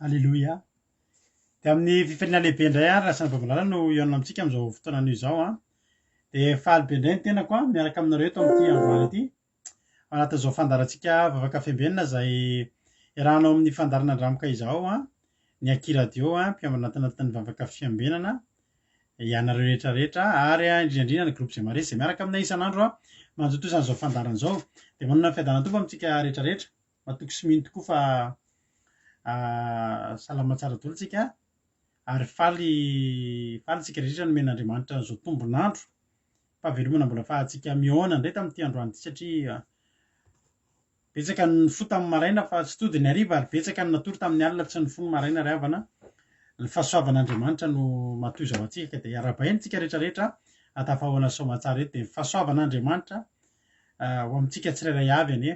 Aleloia. Dia amin'ny fifaliana lehibe indray ary Rasana Bavalala no hihaona amintsika amin'izao fotoana anio izao an. Dia faly be indray ny tenako an, miaraka aminareo eto amin'ity androany ity. Ao anatin'izao fandaharantsika Vavaka Fiambenana izay iarahanao amin'ny fandaharana Andramoka izao an, ny Aky Radio an, mpiambina anatin'ny Vavaka Fiambenana, ianareo rehetra rehetra ary indrindra indrindra ny groupe Zemaris izay miaraka aminay isan'andro an, mantontosa an'izao fandaharana izao. Dia manana ny fiadanan'ny Tompo amintsika rehetra rehetra. Matoky sy mino tokoa fa salama tsara daholo tsika ary faly faly tsika rehetra nomen'Andriamanitra an'izao tombon'andro fahavelomana mbola afahantsika mihaona indray tamin'ity androany ity satria betsaka ny nifoha tamin'ny maraina fa tsy tody ny hariva ary betsaka ny natory tamin'ny alina tsy nifoha ny maraina ry havana. Ny fahasoavan'Andriamanitra no matoy izao antsika ka dia arahabaina tsika rehetra rehetra atafahaona soamatsara eto dia ny fahasoavan'Andriamanitra ho amintsika tsirairay avy anie.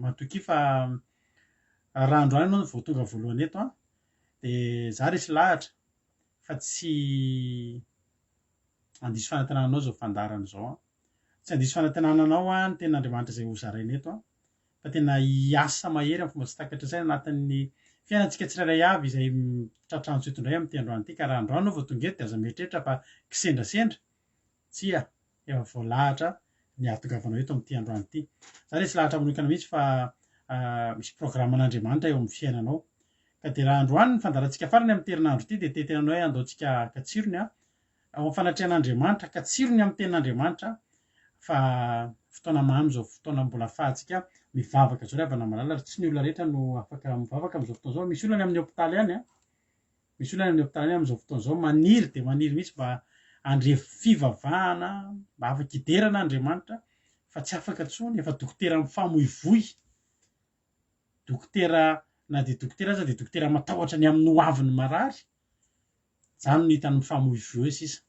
Matokia fa raha androany ianao no vao tonga voalohany eto an, dia za resy lahatra fa tsy handiso fanantenana anao izao fandaharana izao an. Tsy handiso fanantenana anao an ny tenin'Andriamanitra izay hozaraina eto an, fa tena hiasa mahery amin'ny fomba tsy takatry ny saina anatin'ny fiainantsika tsirairay avy izay tratra antso eto indray amin'ity androany ity. Ka raha androany ianao vao tonga eto dia aza mieritreritra fa kisendrasendra. Tsia, efa voalahatra ny hahatongavanao eto amin'ity androany ity. Za resy lahatra manokana mihitsy fa misy programan'Andriamanitra eo amin'ny fiainanao. Ka dia raha androany ny fandaharantsika farany amin'ity herinandro ity dia te-hiteny anao hoe andao tsika haka tsirony ao amin'ny fanatrehan'Andriamanitra, haka tsirony amin'ny tenin'Andriamanitra fa fotoana mamy izao fotoana mbola ahafahantsika mivavaka izao ry havana malala ary tsy ny olona rehetra no afaka mivavaka amin'izao fotoana izao. Misy olona any amin'ny hopitaly any an! Misy olona any amin'ny hopitaly any amin'izao fotoana izao maniry dia maniry mihitsy mba handre fivavahana, mba afaka hiderana Andriamanitra fa tsy afaka intsony, efa dokotera mifamoivoy, dokotera na dia dokotera aza dia dokotera matahotra ny amin'ny ho avin'ny marary, izany no hitany mifamoivoy eo sisa.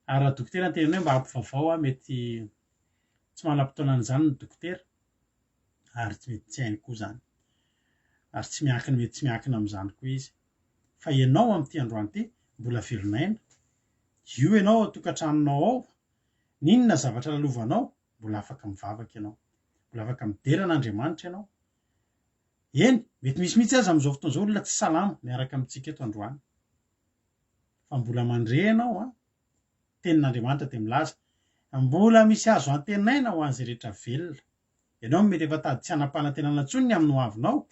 Ary raha dokotera no tenenina hoe mba ampivavao aho mety tsy manam-potoana an'izany ny dokotera ary tsy mety tsy hainy koa izany. Ary tsy miankina mety tsy miankina amin'izany koa izy. Fa ianao amin'ity androany ity mbola velon'aina. Io ianao ao an-tokantranonao ao, n'inona zavatra lalovanao, mbola afaka mivavaka ianao. Mbola afaka midera an'Andriamanitra ianao. Eny, mety misy mihitsy aza amin'izao fotoana izao olona tsy salama miaraka amintsika eto androany. Fa mbola mandre ianao an, tenin'Andriamanitra dia milaza, mbola misy azo antenaina ho an'izay rehetra velona. Ianao no mety efa tady tsy hanam-panantenana intsony ny amin'ny hoavinao,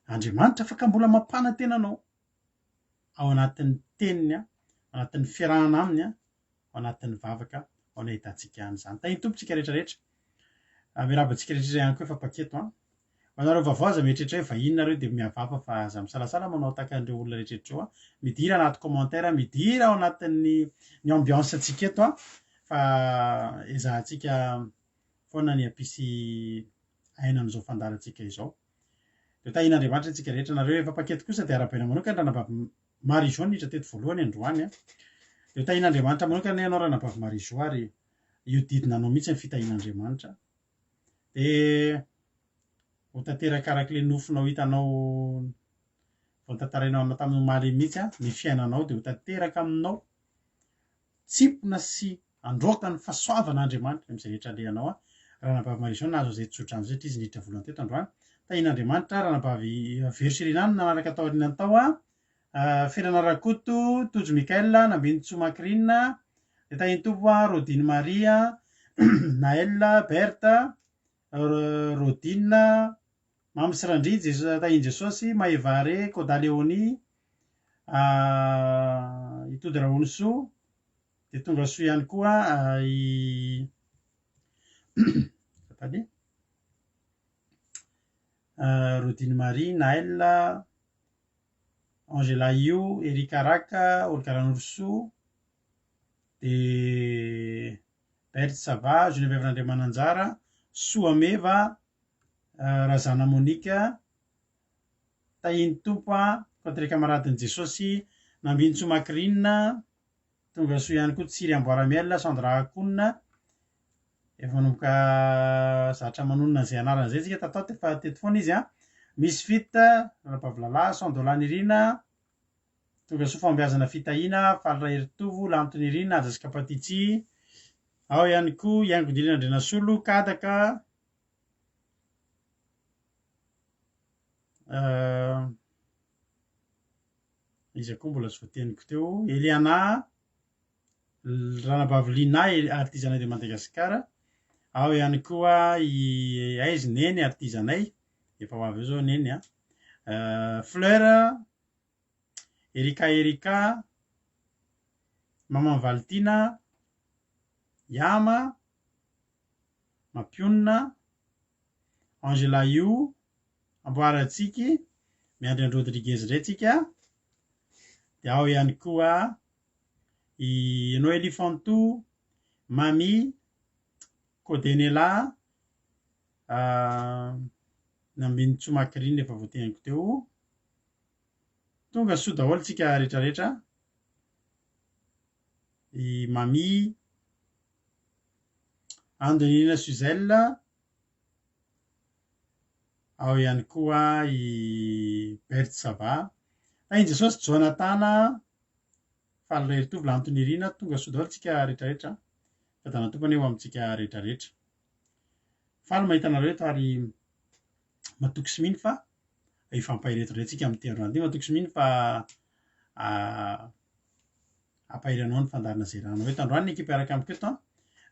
Andriamanitra afaka mbola mampanantena anao ao anatin'ny Teniny, ao anatin'ny fiarahana Aminy, ao anatin'ny vavaka, ao ny ahitantsika an'izany. Tahin'ny Tompo tsika rehetra rehetra. Miarahaba antsika rehetra ihany koa efa mpaketo an. Ho anareo vaovao aza mieritreritra hoe vahiny nareo dia mihavava fa aza misalasala manao tahaka an'ireo olona rehetra rehetra ireo an. Midira anaty commentaire, midira ao anatin'ny ny ambiance antsika eto an. Fa ezahantsika foana ny hampisy aina amin'izao fandaharantsika izao. Dia tahian'Andriamanitra antsika rehetra. Nareo efa mpaketo kosa dia arahabaina manokana Ranabavy Marie Jo niditra teto voalohany androany an. Dia tahian'Andriamanitra manokana ianao Ranabavy Marie Jo ary hiodidina anao mihitsy ny fitahian'Andriamanitra. Dia ho tanteraka araka ilay nofinao hitanao vao notantarainao anao tamin'ny omaly iny mihitsy an, ny fiainanao dia ho tanteraka aminao. Tsimpona sy Androaka ny fahasoavan' Andriamanitra amin'izay rehetra alehanao a. Ranabavy Marie Jean nahazo an'izay tsodrano izay satria izy niditra voalohany teto androany. Tahian' Andriamanitra Ranabavy Vero Serena no nanaraka tao aorianany tao a. Felana Rakoto, Tojo Michael, Nambinintsoa Macrine, dia tahian'ny Tompo a, Rodine Marie, Naël, Berthe, Rodine, Mamy sy Randria, Jeso, tahian'i Jesosy, Maevare, Koda Léonie, Itody Rahonisoa, Dia tonga soa ihany koa i azafady Rodine Marie, Naël, Angela Io, Eric Araka, Olga Ranorosoa, dia Berthe Sava, Geneviève Randriamananjara, Soa Meva, Razana Monica, Tahin'ny Tompo a, Contre Camaradin'i Jesosy, Nambinintsoa Macrine, Tonga soa ihany koa Tsiry Amboaramiel, Sandra Akouna, efa manomboka zatra manonona an'izay anarana izay isika tato ato, efa teto foana izy an. Misfit, Ranabavy Lala, Sandola Nirina, Tonga soa Fahombiazana Fitahiana, Faly Raheritovo, Lanto Nirina, Haja sy Kapatitsy, ao ihany koa Ihaingo Nirina Andrianasolo, Kadaka, Iza koa mbola tsy voateniko teo? Eliana, Ranabavy Lina, artizanay de Madagascar. Ao ihany koa i aiza Neny, artizanay. Efa ho avy eo zao Neny a. Fleur, Erika Erika, Maman Valtina, Yama, Mampionona, Angela Yu, Amboarantsiky, miandry an'i Rodriguez indray tsika, dia ao ihany koa i Noelie Fantou, Mamy, Codenela, Nambinintsoa Macrine efa voateniko teo. Tonga soa daholo tsika rehetrarehetra. I Mamy, Andonina Suzelle, Ao ihany koa i Bert Sava. Tahin'i Jesosy Jonatana, faly rery tovolahy Antonirina, tonga soa daholo tsika rehetrarehetra. Fiadanan'ny Tompo anie ho amintsika rehetrarehetra. Faly mahita anareo eto ary matoky sy mino fa hifampahery eto indray tsika amin'ity androany ity. Matoky sy mino fa Hampahery anao ny fandaharana izay iarahanao eto androany ny ekipa hiaraka amiko eto an.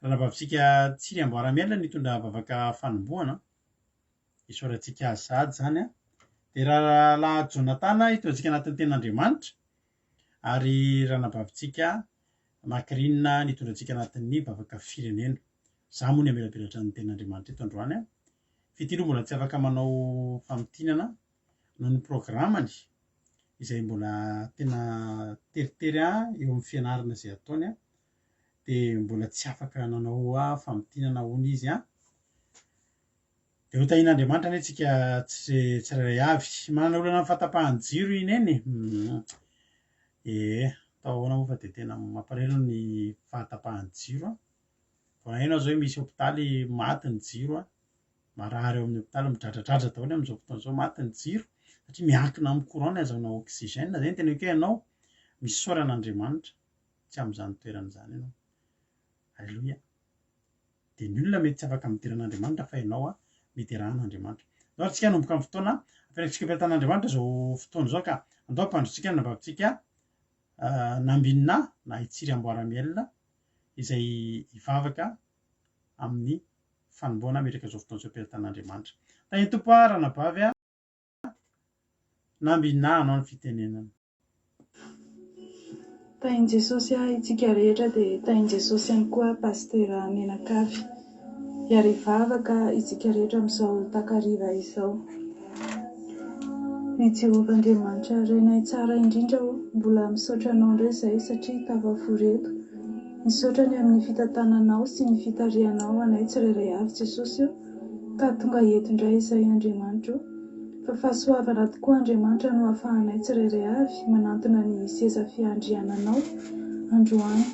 Ranabavintsika Tsiry Amboaramiel nitondra vavaka fanombohana. Isaorantsika azy sahady izany an. Dia rahalahy Jonathan hitondra antsika anatin'ny tenin'Andriamanitra ary ranabavintsika Macrine nitondra antsika anatin'ny vavaka firenena. Izaho moa ny hamelabelatra ny tenin'Andriamanitra eto androany an. Fitia aloha mbola tsy afaka manao famintinana noho ny programany izay mbola tena teritery eo amin'ny fianarana izay ataony dia mbola tsy afaka nanao famintinana hono izy an. Dia ho tahian'Andriamanitra anie tsika tsirairay avy. Manana olana amin'ny fahatapahan'ny jiro i Neny? Ee, atao ahoana moa fa dia tena mampalahelo ny fahatapahan'ny jiro an. Vao naheno aho izao hoe misy hopitaly maty ny jiro an. Marary ao amin'ny hopitaly, midradradradra daholo amin'izao fotoana izao, maty ny jiro satria miankina amin'ny courant ny azahoana oxygène. Izay no teneniko hoe ianao misaora an'Andriamanitra tsy amin'izany toerana izany ianao. Alléluia. Dia ny olona mety tsy afaka midera an'Andriamanitra fa ianao midera an'Andriamanitra. Andao ary tsika hanomboka amin'ny fotoana apetrakintsika am-pelatan'Andriamanitra izao fotoana izao ka andao hampandrotsika ny nabavintsika Nambinina na i Tsiry Amboaramiel izay hivavaka amin'ny fanomboana hametraka izao fotoana izao am-pelatan'Andriamanitra. Tahin'ny Tompo aho ranabavy a, nambinà anao ny fitenenana. Tahin'i Jesosy ahy itsika rehetra dia tahin'i Jesosy ihany koa Pasitera Menakavy. Hiara-hivavaka isika rehetra amin'izao takariva izao. Ry Jehovah Andriamanitra Rainay tsara indrindra ô, mbola misaotra Anao indray izahay satria tafavory eto. Misaotra ny amin'ny fitantananao sy ny fitarihanao anay tsirairay avy Jesosy ô, ka tonga eto indray izahay Andriamanitra ô. Fa fahasoavana tokoa Andriamanitra no ahafahanay tsirairay avy manantona ny seza fiandriananao androany.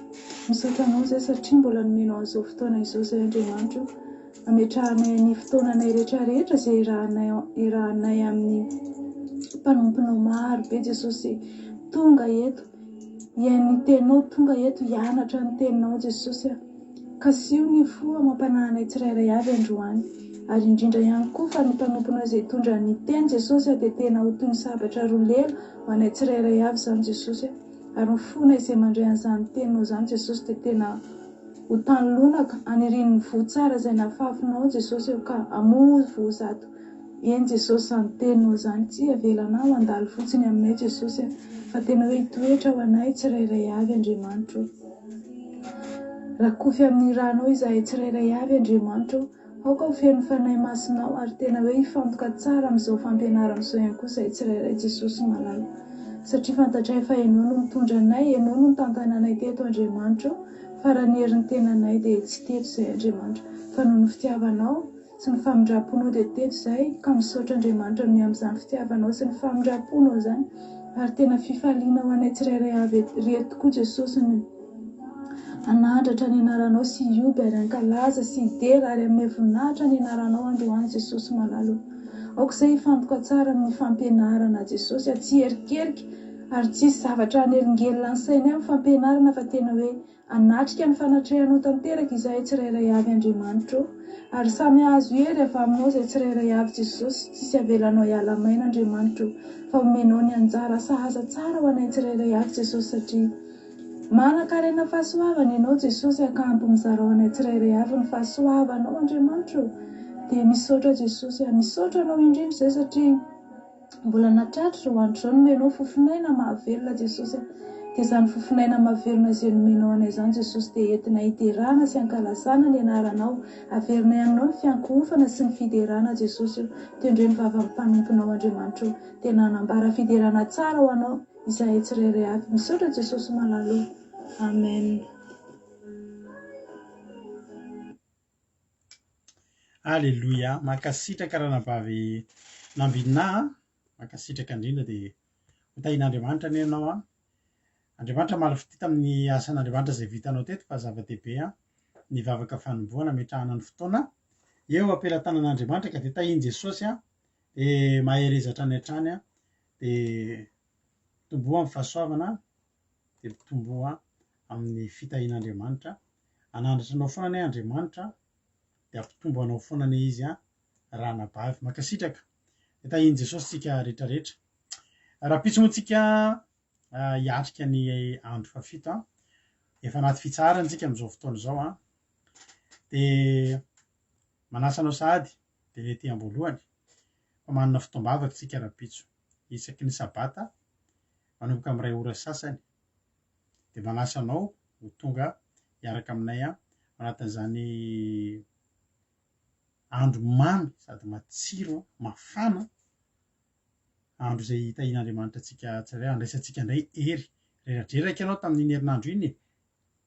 Misaotra Anao izay satria mbola nomenao an'izao fotoana izao izay Andriamanitra o. Ametrahanay ny fotoananay rehetra rehetra izay iarahanay iarahanay amin'ny mpanomponao maro be Jesosy tonga eto hihaino ny teninao tonga eto hianatra ny teninao Jesosy a. Kasiho ny fo amam-panahinay tsirairay avy androany ary indrindra ihany koa fa ny mpanomponao izay hitondra ny teny Jesosy a dia tena ho toy ny sabatra roa lela ho anay tsirairay avy izany Jesosy a. Ary ny fonay izay mandray an'izany teninao izany Jesosy dia tena ho tany lonaka anirian'ny voa tsara izay nafafinao Jesosy ô ka hamoa voa zato eny Jesosy izany teninao izany tsy avelanao handalo fotsiny aminay Jesosy a fa tena hoe hitoetra ho anay tsirairay avy Andriamanitra ô rakofy amin'ny ranao izahay tsirairay avy Andriamanitra ô Aoka ho feno Fanahy Masinao ary tena hoe hifantoka tsara amin'izao fampianarana izao ihany koa izahay tsirairay Jesosy malala satria fantatray fa Ianao no mitondra anay, Ianao no nitantana anay teto Andriamanitra o, fa raha ny herin'ny tenanay dia tsy teto izahay Andriamanitra fa noho ny fitiavanao sy ny famindramponao dia teto izahay ka misaotra Andriamanitra noho ny amin'izany fitiavanao sy ny famindramponao izany ary tena fifaliana ho anay tsirairay avy eto tokoa Jesosy ny Hanandratra ny anaranao sy hihoby ary hankalaza sy hidera ary hanome voninahitra ny anaranao androany Jesosy malala o. Aoka izay hifantoka tsara amin'ny fampianarana Jesosy a, tsy hierikerika Ary tsy hisy zavatra hanelingelina ny sainay amin'ny fampianarana fa tena hoe hanatrika ny fanatrehanao tanteraka izahay tsirairay avy Andriamanitra ô. Ary samy hahazo hery avy aminao izay tsirairay avy Jesosy, tsisy avelanao hiala maina Andriamanitra ô, fa omenao ny anjara sahaza tsara ho anay tsirairay avy Jesosy satria Manankarena fahasoavana ianao Jesosy a ka ampy mizara ho anay tsirairay avy ny fahasoavanao Andriamanitra ô. Dia misaotra Jesosy a, misaotra anao indrindra izay satria Mbola natratra izao andro izao nomenao fofon'aina mahavelona Jesosy a! Dia izany fofon'aina mahavelona izay nomenao anay izany Jesosy dia entinay hiderana sy hankalazana ny anaranao. Averinay aminao ny fiankohofana sy ny fiderana Jesosy o! Tendreo ny vavan'ny mpanomponao Andriamanitra o! Tena hanambara fiderana tsara ho anao izahay tsirairay avy. Misaotra Jesosy malala o! Amen. Aleloia! Mankasitraka ranabavy Nambinina a! Mankasitraka indrindra dia ho tahian'Andriamanitra anie ianao a! Andriamanitra hamaly fitia tamin'ny asan'Andriamanitra izay vitanao teto fa zava-dehibe a! Ny vavaka fanombohana ametrahana ny fotoana eo am-pelatanan'Andriamanitra ka dia tahian'i Jesosy a! Dia mahereza hatrany hatrany a! Dia mitomboa amin'ny fahasoavana dia mitomboa amin'ny fitahian'Andriamanitra. Hanandratra anao foana anie Andriamanitra dia hampitombo anao foana anie Izy an, ranabavy. Mankasitraka. Dia tahian'i Jesosy tsika rehetra rehetra. Rahampitso moa tsika hiatrika ny andro fahafito an. Efa anaty fitsaharana tsika amin'izao fotoana izao an. Dia manasa anao sahady dia ety am-boalohany fa manana fotoam-bavaka tsika rahampitso. Isaky ny sabata manomboka amin'ny iray ora sy sasany dia manasa anao ho tonga hiaraka aminay ao anatin'izany andro mamy sady matsiro, mafana, andro izay hitahian'Andriamanitra antsika tsirairay, handraisantsika indray hery. Reradreraka ianao tamin'iny herinandro iny e!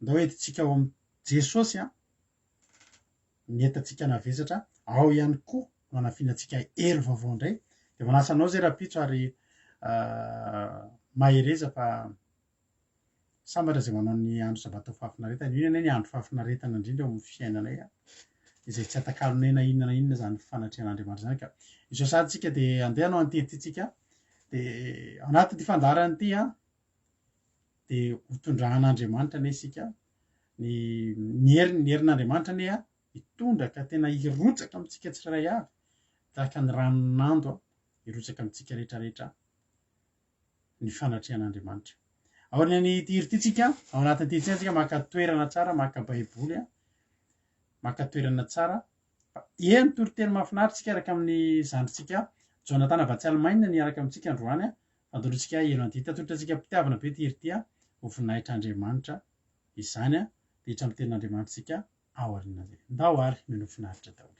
Ndao entintsika ao amin'i Jesosy an! Ny entantsika navesatra, ao ihany koa no hanafinantsika hery vaovao indray. Dia manasa anao izay rahampitso ary mahereza fa sambatra izay manao ny andro sabata ho fahafinaretana. Io anie ny andro fahafinaretana indrindra eo amin'ny fiainanay, izay tsy atakalonay na inona na inona izany fanatrehan'Andriamanitra izany. Ka izao sady tsika dia andeha hanao an'ity ity tsika, dia ao anatin'ity fandaharana ity an, dia hotondrahan'Andriamanitra anie isika, ny ny heriny, ny herin'Andriamanitra anie an, hitondra ka tena hirotsaka amintsika tsirairay avy, tahaka ny ranon'ando hirotsaka amintsika rehetrarehetra ny fanatrehan'Andriamanitra. Aorian'ity hira ity tsika, ao anatin'ity tsika tsika maka toerana tsara, maka baiboly, maka toerana tsara. Fa eny toriteny mahafinaritra tsika araka amin'ny zandrintsika Jonathan avy atsy Allemagne niaraka amintsika androany. Andorotsika helo an'ity. Tatolotra antsika am-pitiavana be ity hira ity ho voninahitr'Andriamanitra izany dia hiditra amin'ny tenin'Andriamanitra isika aorianan'izay. Ndao ary mino finaritra daholo.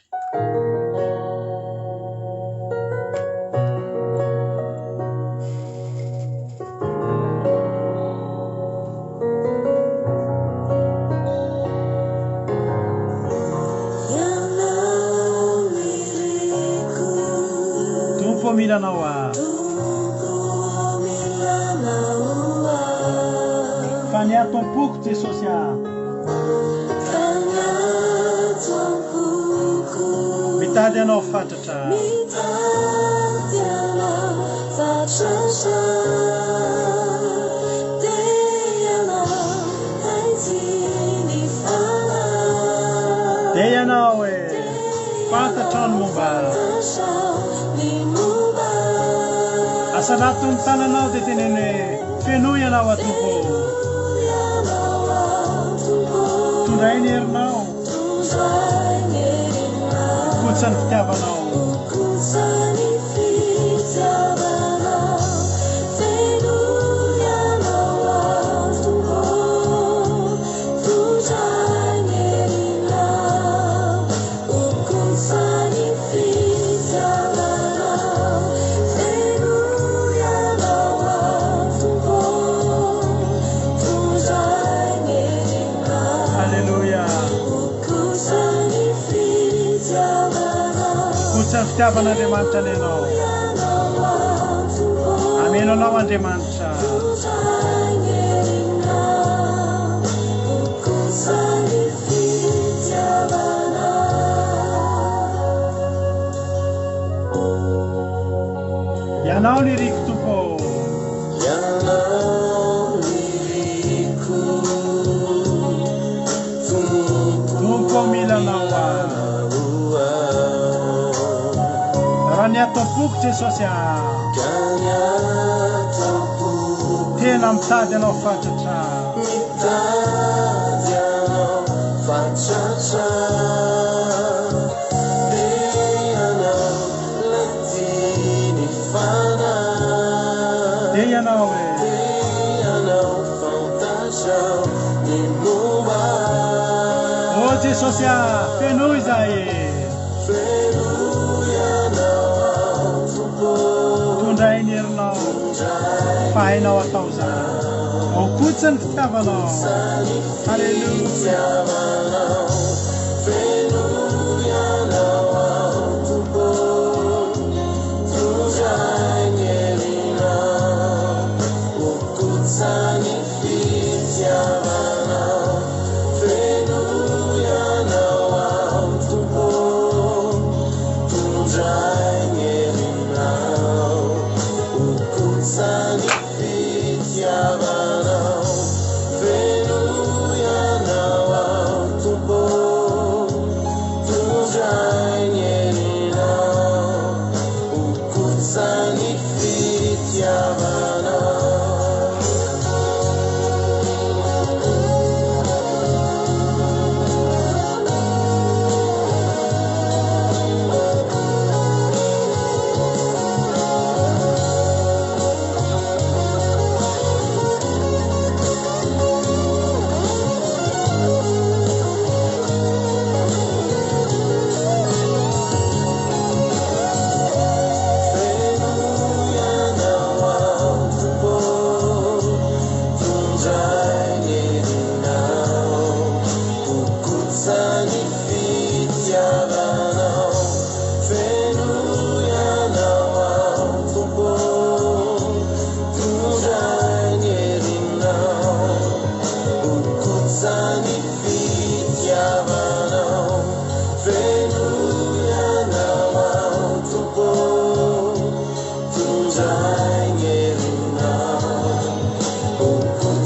Tompo ô mila anao aho. Fa ny ato am-poko Jesosy ah. Mitady anao fatratra. Dia ianao e, fantatrao ny momba. Asarato ny tananao dia teneno hoe, fenoy ianao aho Tompo ô. Tondray ny herinao. Hikotsa ny fitiavanao. Aleloia. Kotsa ny fitiavan'Andriamanitra anie ianao. Ameno anao Andriamanitra. Ianao no iriko Tompo ô. Ka ny ato am-poko Jesosy ah. Tena mitady anao fatratra. Mitady anao fatratra. Dia ianao lay tian'ny fanahy. Dia ianao e. Dia ianao fantatrao ny momba ahy. Oh Jesosy ah, fenoy izahay e. Fenoy ianao aho Tompo. Tondray ny herinao, fa hainao atao izany. Ao koa ny fitiavanao. Haleloia. Fenoy ianao aho Tompo. Tondray ny herinao. Ho ny fitiavanao. Fenoy ianao aho Tompo. Tondray ny herinao. Ho ny fitiavanao. Fenoy ianao aho Tompo. Tondray ny herinao. Ho ny fitiavanao. Fenoy ianao aho Tompo. Tondray ny herinao. Ho ny fitiavanao. Fenoy ianao aho Tompo. Tondray ny herinao. Ho ny fitiavanao. Fenoy ianao aho Tompo. Tondray ny herinao. Ho ny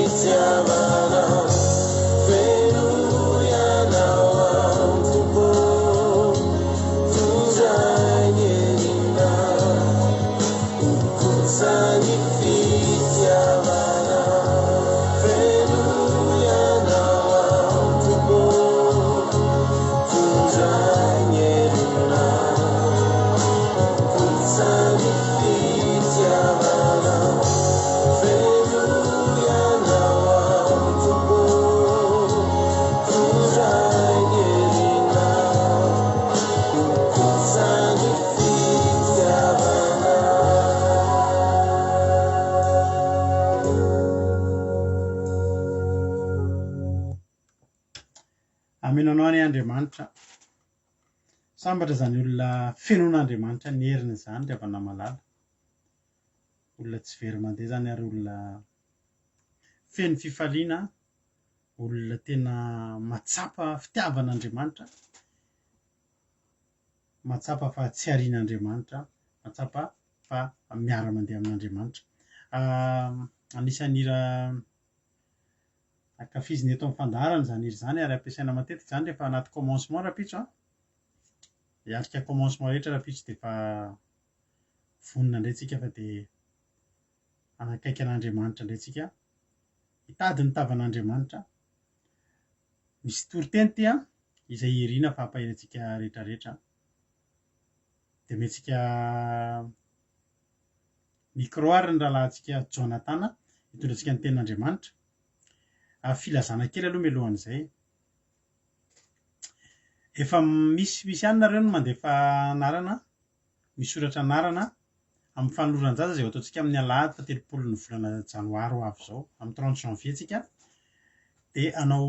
fitiavanao. Fenoy ianao aho Tompo. Tondray ny herinao. Ho ny fitiavanao. Fenoy ianao aho Tompo. Tondray ny herinao. Ho ny fitiavanao. Fenoy ianao aho Tompo. Tondray ny herinao. Ho ny fitiavanao. Ameno anao anie Andriamanitra. Sambatra izany olona fenon'Andriamanitra ny heriny izany ry havana malala. Olona tsy very mandeha izany ary olona feno fifaliana, olona tena mahatsapa fitiavan'Andriamanitra, mahatsapa fa tsy arian'Andriamanitra, mahatsapa fa miara-mandeha amin'Andriamanitra. Anisan'ny hira ankafizina eto amin'ny fandaharana izany hira izany ary ampiasaina matetika izany rehefa anaty commencement rahampitso an. Hiatrika commencement rehetra rahampitso dia efa vonona indray tsika fa dia hanakaiky an'Andriamanitra indray tsika, hitady ny tavan'Andriamanitra. Misy toriteny ity an, izay irina fa hampahery antsika rehetra rehetra. Dia omentsika micro ary ny rahalahintsika Jonathan hitondra antsika ny tenin'Andriamanitra. Filazana kely aloha mialohan'izay. Efa misy misy ihany nareo no mandefa anarana, misoratra anarana amin'ny fanoloran-jaza izay ho ataontsika amin'ny alahady fahatelopolo ny volana janoary ho avy izao, amin'ny trente janvier tsika dia hanao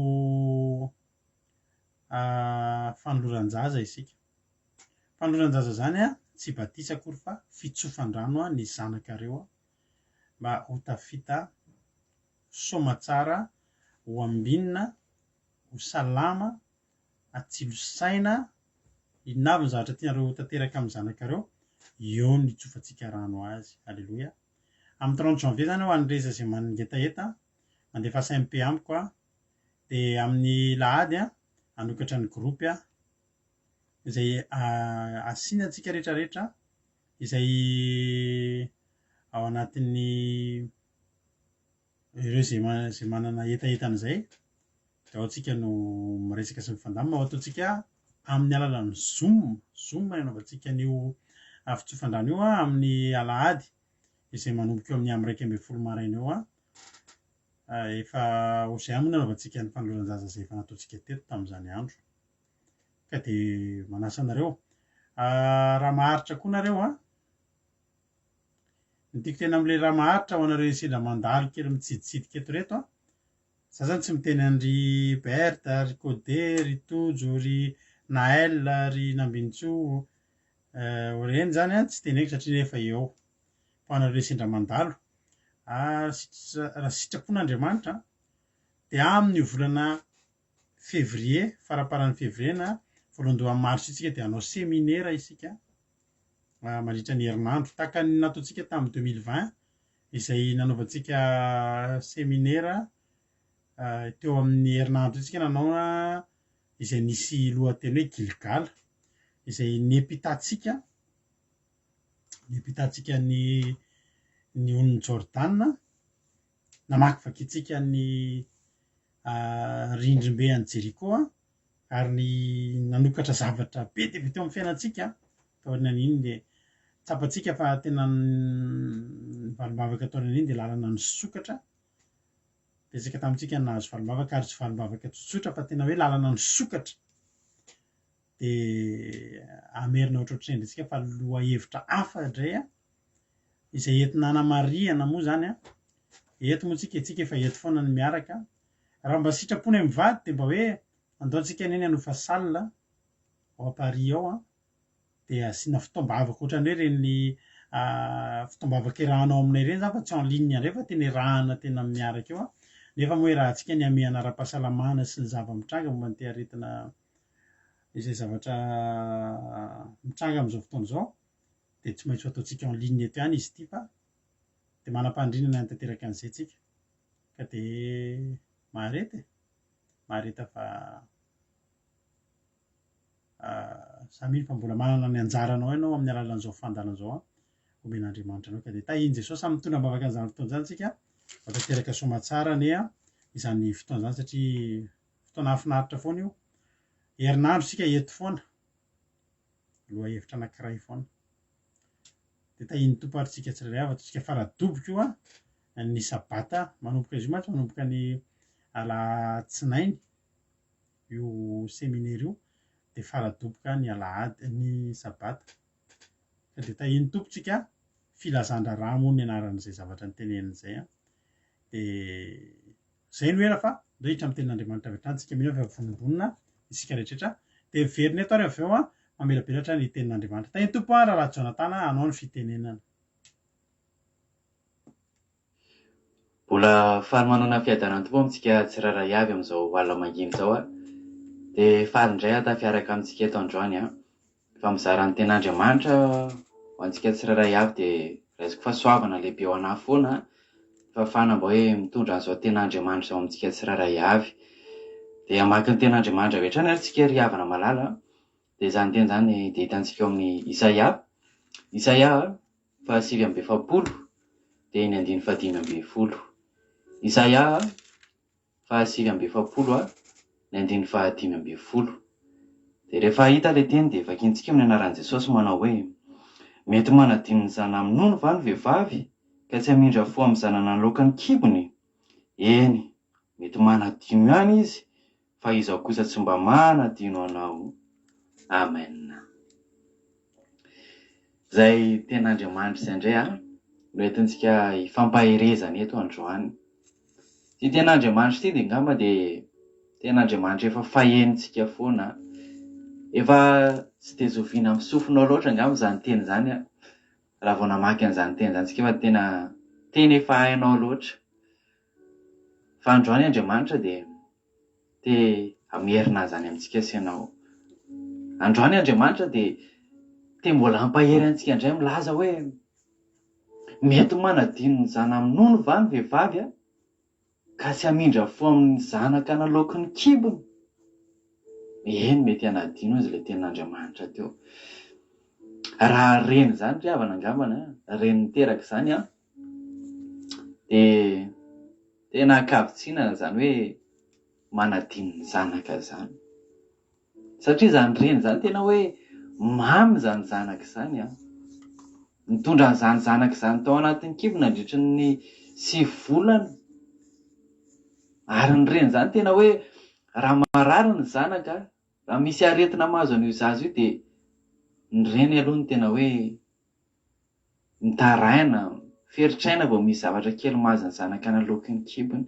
fanoloran-jaza isika. Fanoloran-jaza izany tsy batisa akory fa fitsofan-drano ny zanakareo mba ho tafita soamatsara, ho ambinina, ho salama, hatsilo saina, inona avy ny zavatra tianareo ho tanteraka amin'ny zanakareo, eo no hitsofantsika rano azy. Aleloia. Amin'ny trente janvier izany ho an'ny rehetra izay mangetaheta, mandefasa MP amiko aho, dia amin'ny lahady hanokatra ny groupe aho. Izay asiana antsika rehetra rehetra izay ao anatin'ny ireo izay izay manana hetaheta an'izay dia ao antsika no miresaka sy mifandamina ao ataontsika amin'ny alalan'ny zoom, zoom no anaovantsika an'io fitsofandrano io amin'ny alahady izay manomboka eo amin'ny amin'ny 11 maraina eo. Efa ohatr'izay ihany moa no nanaovantsika ny fanoloran-jaza izay efa nataontsika teto tamin'izany andro. Ka dia manasa anareo. Raha maharitra koa nareo an, ny tiako tena amin'ilay raha maharitra ho anareo sendra mandalo kely mitsiditsidika eto ireto an, za zany tsy miteny an-dry Berthe, ry Codé, ry Tojo, ry Naël, ry Nambinintsoa, ireny zany an tsy teneniko satria efa eo. Fa ho anareo sendra mandalo, raha sitrapon'Andriamanitra dia amin'io volana février, faramparan'ny février na voalohandohan'ny mars io tsika dia hanao seminera isika mandritra ny herinandro. Tahaka ny nataontsika tamin'ny 2020 izay nanaovantsika seminera teo amin'ny herinandro io tsika nanao izay nisy lohateny hoe Gilgala izay niampitantsika niampitantsika ny ny onin'i Jordana namakivakintsika ny rindrim-be an'i Jeriko ary ny nanokatra zavatra be dia be teo amin'ny fiainantsika taorian'iny dia tsapantsika fa tena ny valim-bavaka taorian'iny dia lalana nisokatra. Betsaka tamintsika ny nahazo valim-bavaka ary tsy valim-bavaka tsotsotra fa tena hoe lalana nisokatra. Dia hamerina ohatrohatr'izay indray tsika fa lohahevitra hafa indray izay entina hanamarihana moa izany an, eto moa tsika, tsika efa eto foana no miaraka, raha mba sitraponay mivady dia mba hoe andao tsika anie ny hanofa salle ao Paris ao an, dia asiana fotoam-bavaka ohatran'ny hoe ireny fotoam-bavaka iarahanao aminay ireny izany fa tsy en ligne indray fa tena iarahana tena miaraka eo an, nefa moa iarahantsika ny hamehana ara-pahasalamana sy ny zava-mitranga momba an'ity aretina izay zavatra mitranga amin'izao fotoana izao. dia tsy maintsy ho ataontsika en ligne eto ihany izy ity fa dia manam-pahandrinana ny hanatanteraka an'izay tsika ka dia mahareta e! mahareta fa za mino fa mbola manana ny anjaranao ianao amin'ny alalan'izao fandalana izao an, omen'Andriamanitra anao ka dia tahian'i Jesosy samy mitondra am-bavaka an'izany fotoana izany tsika ho tanteraka soamatsara anie izany fotoana izany satria fotoana hahafinaritra foana io, herinandro isika eto foana. Lohahevitra anankiray foana. Dia tahian'ny Tompo ary tsika tsirairay avy, ataontsika faradoboka io an, ny sabata, manomboka izy io mantsy manomboka ny alatsinainy io seminera io, dia faradoboka ny alahady, ny sabata. Ka dia tahian'ny Tompo tsika, filazan-draharaha moa ny anaran'izay zavatra noteneniny izay an. Dia Izay no ela fa rehitra amin'ny tenin'Andriamanitra avy hatrany tsika mino aho fa vonombonona isika rehetra dia miverina eto ary avy eo mamelabelatra ny tenin'Andriamanitra. Tahin'ny Tompo an Rahalahy Jonathan hanao ny fitenenana. Mbola faly manana fiadanan'ny Tompo amintsika tsirairay avy amin'izao alina mangina izao aho. Dia faly indray aho tafiaraka amintsika eto androany an. Fa mizara ny tenin'Andriamanitra ho antsika tsirairay avy dia raisiko fahasoavana lehibe ho anah foana ny fahafahana mba hoe mitondra an'izao tenin'Andriamanitra izao amintsika tsirairay avy. Dia hamaky ny tenin'Andriamanitra avy hatrany ary tsika ry havana malala. Dia izany teny izany dia hitantsika ao amin'ny Isaia. Isaia faha 49 dia ny andininy faha 15. Isaia faha 49 a, ny andininy faha 15. Dia rehefa hita ilay teny dia vakintsika amin'ny anaran'i Jesosy manao hoe, Mety manadino ny zana-minono va ny vehivavy ka tsy hamindra fo amin'ny zana-naloaka ny kibony? Eny, mety manadino ihany izy, fa Izaho kosa tsy mba manadino anao. Amen. Izay tenin'Andriamanitra izay indray no entintsika hifampaherezana eto androany. Ity tenin'Andriamanitra ity dia angamba dia tenin'Andriamanitra efa fahenontsika foana. Efa tsy dia zoviana amin'ny sofinao loatra angamba izany teny izany raha vao namaky an'izany teny izany isika fa tena teny efa hainao loatra. Fa androany Andriamanitra dia te hamerina an'izany amintsika sy ianao. Androany Andriamanitra dia te mbola hampahery antsika indray milaza hoe mety manadino ny zana-minono va ny vehivavy ka tsy hamindra fo amin'ny zanaka naloaky ny kibony? Eny, mety hanadino izy ilay tenin'Andriamanitra teo. Raha reny izany ry havana angambany an, reny niteraka izany an, dia tena ankavitsiana izany hoe manadino ny zanaka izany. Satria izany reny izany tena hoe mamy izany zanaka izany an. Nitondra an'izany zanaka izany tao anatin'ny kibo nandritra ny 9 volana. Ary ny reny izany tena hoe raha marary ny zanaka, raha misy aretina mahazo an'io zaza io dia ny reny aloha no tena hoe mitaraina, miferotraina vao misy zavatra kely mahazo ny zanaka naloaky ny kibony.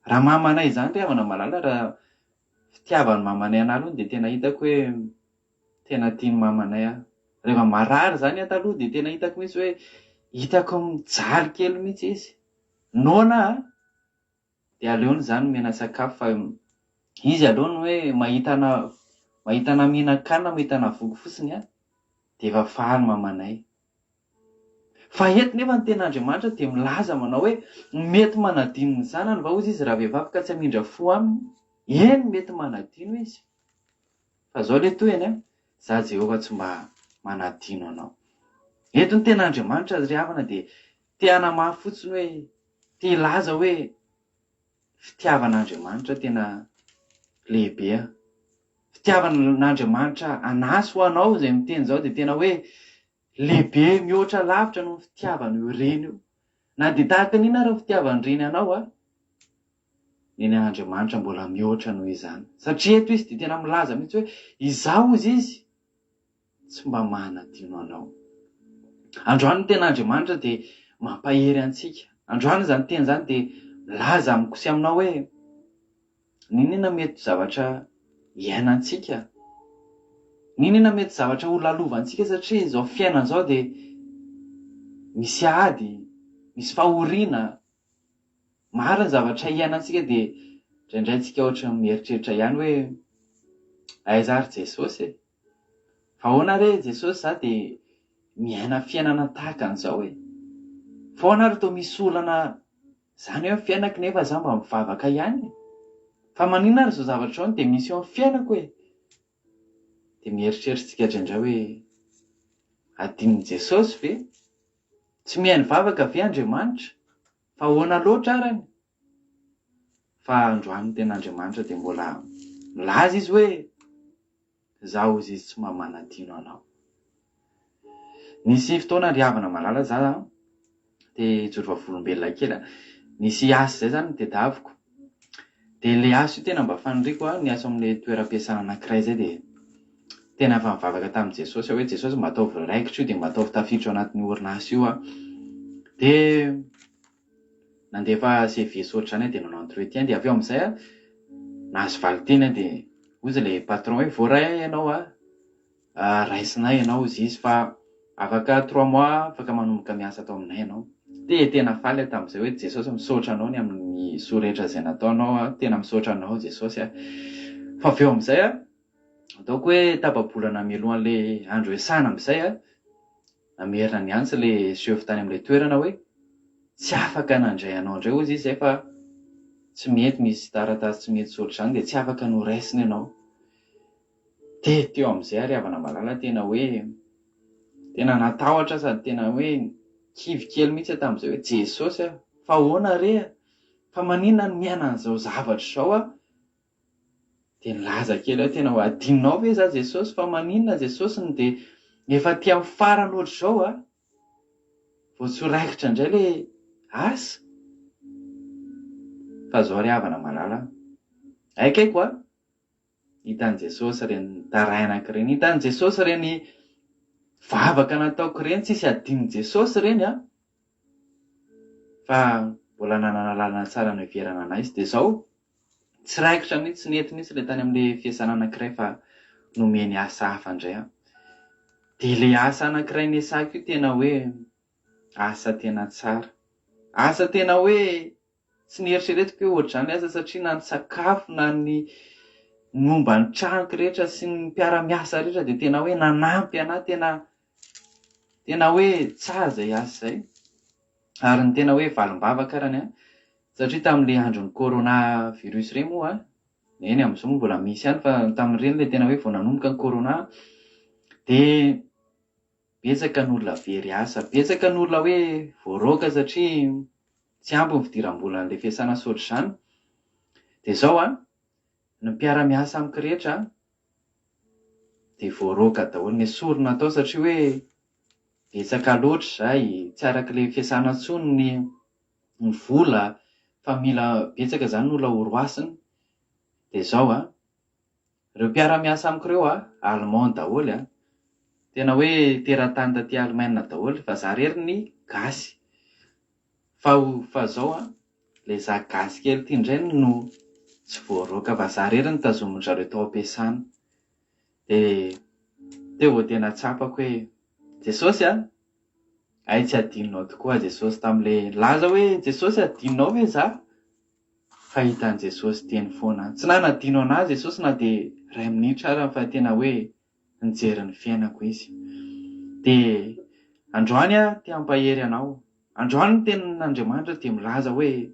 Raha mamanay izany ry havana malala, raha fitiavan'ny mamanay anah aloha dia tena hitako hoe tena tian'ny mamanay aho. Rehefa marary izany aho taloha dia tena hitako mihitsy hoe hitako mijaly kely mihitsy izy. Noana aho dia aleony izany omena sakafo fa izy aloha ny hoe mahita ana mahita ana mihinan-kanina, mahita ana voky fotsiny an, dia efa faly mamanay. Fa eto nefa ny tenin'Andriamanitra dia milaza manao hoe mety manadino ny zanany va hozy izy raha vehivavy ka tsy hamindra fo aminy? Eny mety manadino izy. Fa zao le tohiny an, za Jehovah tsy mba manadino anao. Eto ny tenin'Andriamanitra ry havana dia te hanamafy fotsiny hoe, te hilaza hoe fitiavan'Andriamanitra tena lehibe an. Fitiavan'Andriamanitra anah sy ho anao izay miteny izao dia tena hoe Lehibe mihoatra lavitra noho ny fitiavan'io reny io. Na dia tahaka ny inona ary ny fitiavan'ny reny anao a, ny an' Andriamanitra mbola mihoatra noho izany. Satria eto izy dia tena milaza mihitsy hoe, Izaho hozy izy, tsy mba manadino anao. Androany ny tenin'Andriamanitra dia mampahery antsika. Androany izany teny izany dia milaza amiko sy aminao hoe, N'inona mety zavatra iainantsika, n'inona mety zavatra ho lalovantsika satria izao fiainana izao dia misy ady, misy fahoriana, maro ny zavatra iainantsika dia indraindray tsika ohatran'ny mieritreritra ihany hoe aiza ary Jesosy e? Fa ahoana re Jesosy za dia miaina fiainana tahaka an'izao e? Fa ahoana ary toa misy olana Zany eo ny fiainako nefa za mba mivavaka ihany e! Fa maninona ary zao zavatra zao no dia misy eo amin'ny fiainako e! Dia mieritreritra tsika indraindray hoe adinon'i Jesosy ve? Tsy mihaino vavaka ve Andriamanitra? Fa ahoana loatra arany? Fa androany ny tena Andriamanitra dia mbola milaza izy hoe Izaho hozy izy tsy mba manadino anao. Nisy fotoana ry havana malala za te hijoro vavolombelona kely a. Nisy asa izay zany notediaviko. Dia ilay asa io tena mba faniriako a, ny asa ao amin'ilay toeram-piasana anankiray izay dia tena efa nivavaka tamin'i Jesosy aho hoe Jesosy mba ataovy raikitra io dia mba ataovy tafiditra ao anatin'io orinasa io aho. Dia Nandefa CV sy ohatr'izany aho dia nanao entretien dia avy eo amin'izay aho nahazo valinteny aho dia hoy izy ilay patron hoe voaray aho ianao a, raisinay ianao hozy izy fa afaka trois mois afaka manomboka miasa ato aminay ianao. Dia tena faly aho tamin'izay hoe Jesosy misaotra anao ny amin'ny soa rehetra izay nataonao a, tena misaotra anao Jesosy a. Fa avy eo amin'izay aho, ataoko hoe tapa-bolana mialohan'ilay andro hiasana amin'izay aho, Namerina niantso ilay chef tany amin'ilay toerana hoe tsy afaka nandray anao indray hozy izy zay fa tsy mety misy taratasy tsy mety sy ohatr'izany dia tsy afaka noraisina ianao. Dia teo amin'izay ary havana malala tena hoe tena natahotra aho sady tena hoe kivy kely mihitsy aho tamin'izay hoe Jesosy a! Fa ahoana re a! Fa maninona no miaina an'izao zavatra izao aho? Dia nilaza kely aho tena hoe adinonao ve za Jesosy fa maninona Jesosy no dia efa aty amin'ny farany ohatr'izao a! Vao tsy ho raikitra indray ilay asa? Fa zao ry havana malala a! Haiko haiko a! Hitan'i Jesosy ireny tarainako ireny, hitan'i Jesosy ireny vavaka nataoko ireny, tsisy adinon'i Jesosy ireny a! Fa mbola nanana lalana tsara noheverana anay izy. Dia izao, Tsy raikitra mihitsy, tsy nety mihitsy ilay tany amin'ilay fiasana anankiray fa nomeny asa hafa indray aho. Dia ilay asa anankiray niasako io tena hoe asa tena tsara. Asa tena hoe tsy nieritreretiko hoe ohatr'izany ilay asa satria na ny sakafo na ny momba ny tranoko rehetra sy ny mpiara-miasa rehetra dia tena hoe nanampy an'ahy tena tena hoe tsara izay asa izay. Ary ny tena hoe valim-bavaka arany an, satria tamin'ilay andron'ny corona virus ireny moa an, Eny amin'izao moa mbola misy ihany fa tamin'ireny ilay tena hoe vao nanomboka ny corona dia betsaka ny olona very asa, betsaka ny olona hoe voaroaka satria tsy ampy ny fidiram-bolan'ilay fiasana sy ohatr'izany. Dia izao an, ny mpiara-miasa amiko rehetra dia voaroaka daholo, nesorina tao satria hoe betsaka loatra izay, tsy araka ilay fiasana intsony ny ny vola fa mila betsaka izany ny olona horoasina. Dia izao an, ireo mpiara-miasa amiko ireo an, allemand daholo an, tena hoe teratany taty Allemagne daholo fa za irery ny gasy. Fa fa izao an, ilay za gasy kely ity indray no tsy voaroaka fa za irery no tazomin-dry zareo tao am-piasana. Dia teo vao tena tsapako hoe Jesosy an! Hay tsy adinonao tokoa Jesosy tamin'ilay nilaza hoe Jesosy adinonao ve za? Fa hitan'i Jesosy teny foana. Tsy nanadino anah Jesosy na dia iray minitra ara fa tena hoe nijery ny fiainako Izy. Dia androany aho te hampahery anao. Androany ny tenin'Andriamanitra dia milaza hoe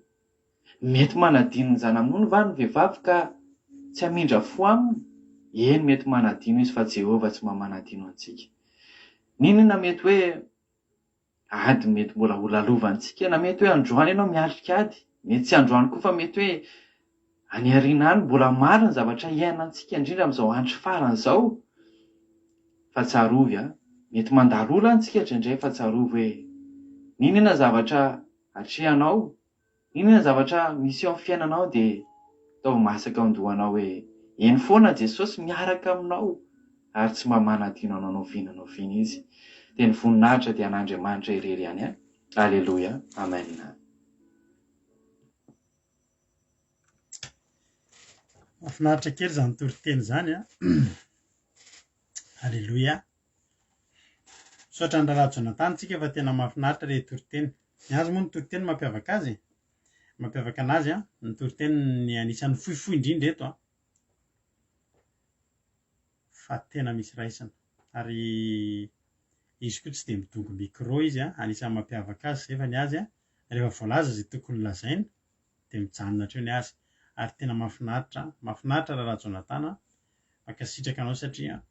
mety manadino ny zana-minono va ny vehivavy ka tsy hamindra fo aminy? Eny mety manadino izy fa Jehovah tsy mba manadino antsika. N'inona mety hoe ady mety mbola ho lalovantsika na mety hoe androany ianao miatrika ady, mety tsy androany koa fa mety hoe any aoriana any mbola maro ny zavatra iainantsika indrindra amin'izao andro farany izao fa tsarovy an, mety mandalo olana tsika indraindray fa tsarovy hoe n'inona zavatra atrehanao Inona ny zavatra misy eo amin'ny fiainanao dia ataovy masaka ao an-dohanao hoe eny foana Jesosy miaraka aminao ary tsy mba manadino anao n'oviana n'oviana Izy. Dia ny voninahitra dia an'Andriamanitra irery ihany an. Aleloia. Amen. Mahafinaritra kely izany toriteny izany an. Aleloia. Misaotra an'i Rahalahy Jonathan tsika fa tena mahafinaritra ilay toriteny. Ny azy moa ny toriteny mampiavaka azy e. Mampiavaka anazy an, ny toriteny ny anisan'ny fohifohy indrindra eto an. Fa tena misy raisina. Ary izy koa tsy dia midongy micro izy an, anisan'ny mampiavaka azy izay fa ny azy an, rehefa voalaza izay tokony lazaina dia mijanona hatreo ny azy. Ary tena mahafinaritra, mahafinaritra Rahalahy Jonathan an, mankasitraka anao satria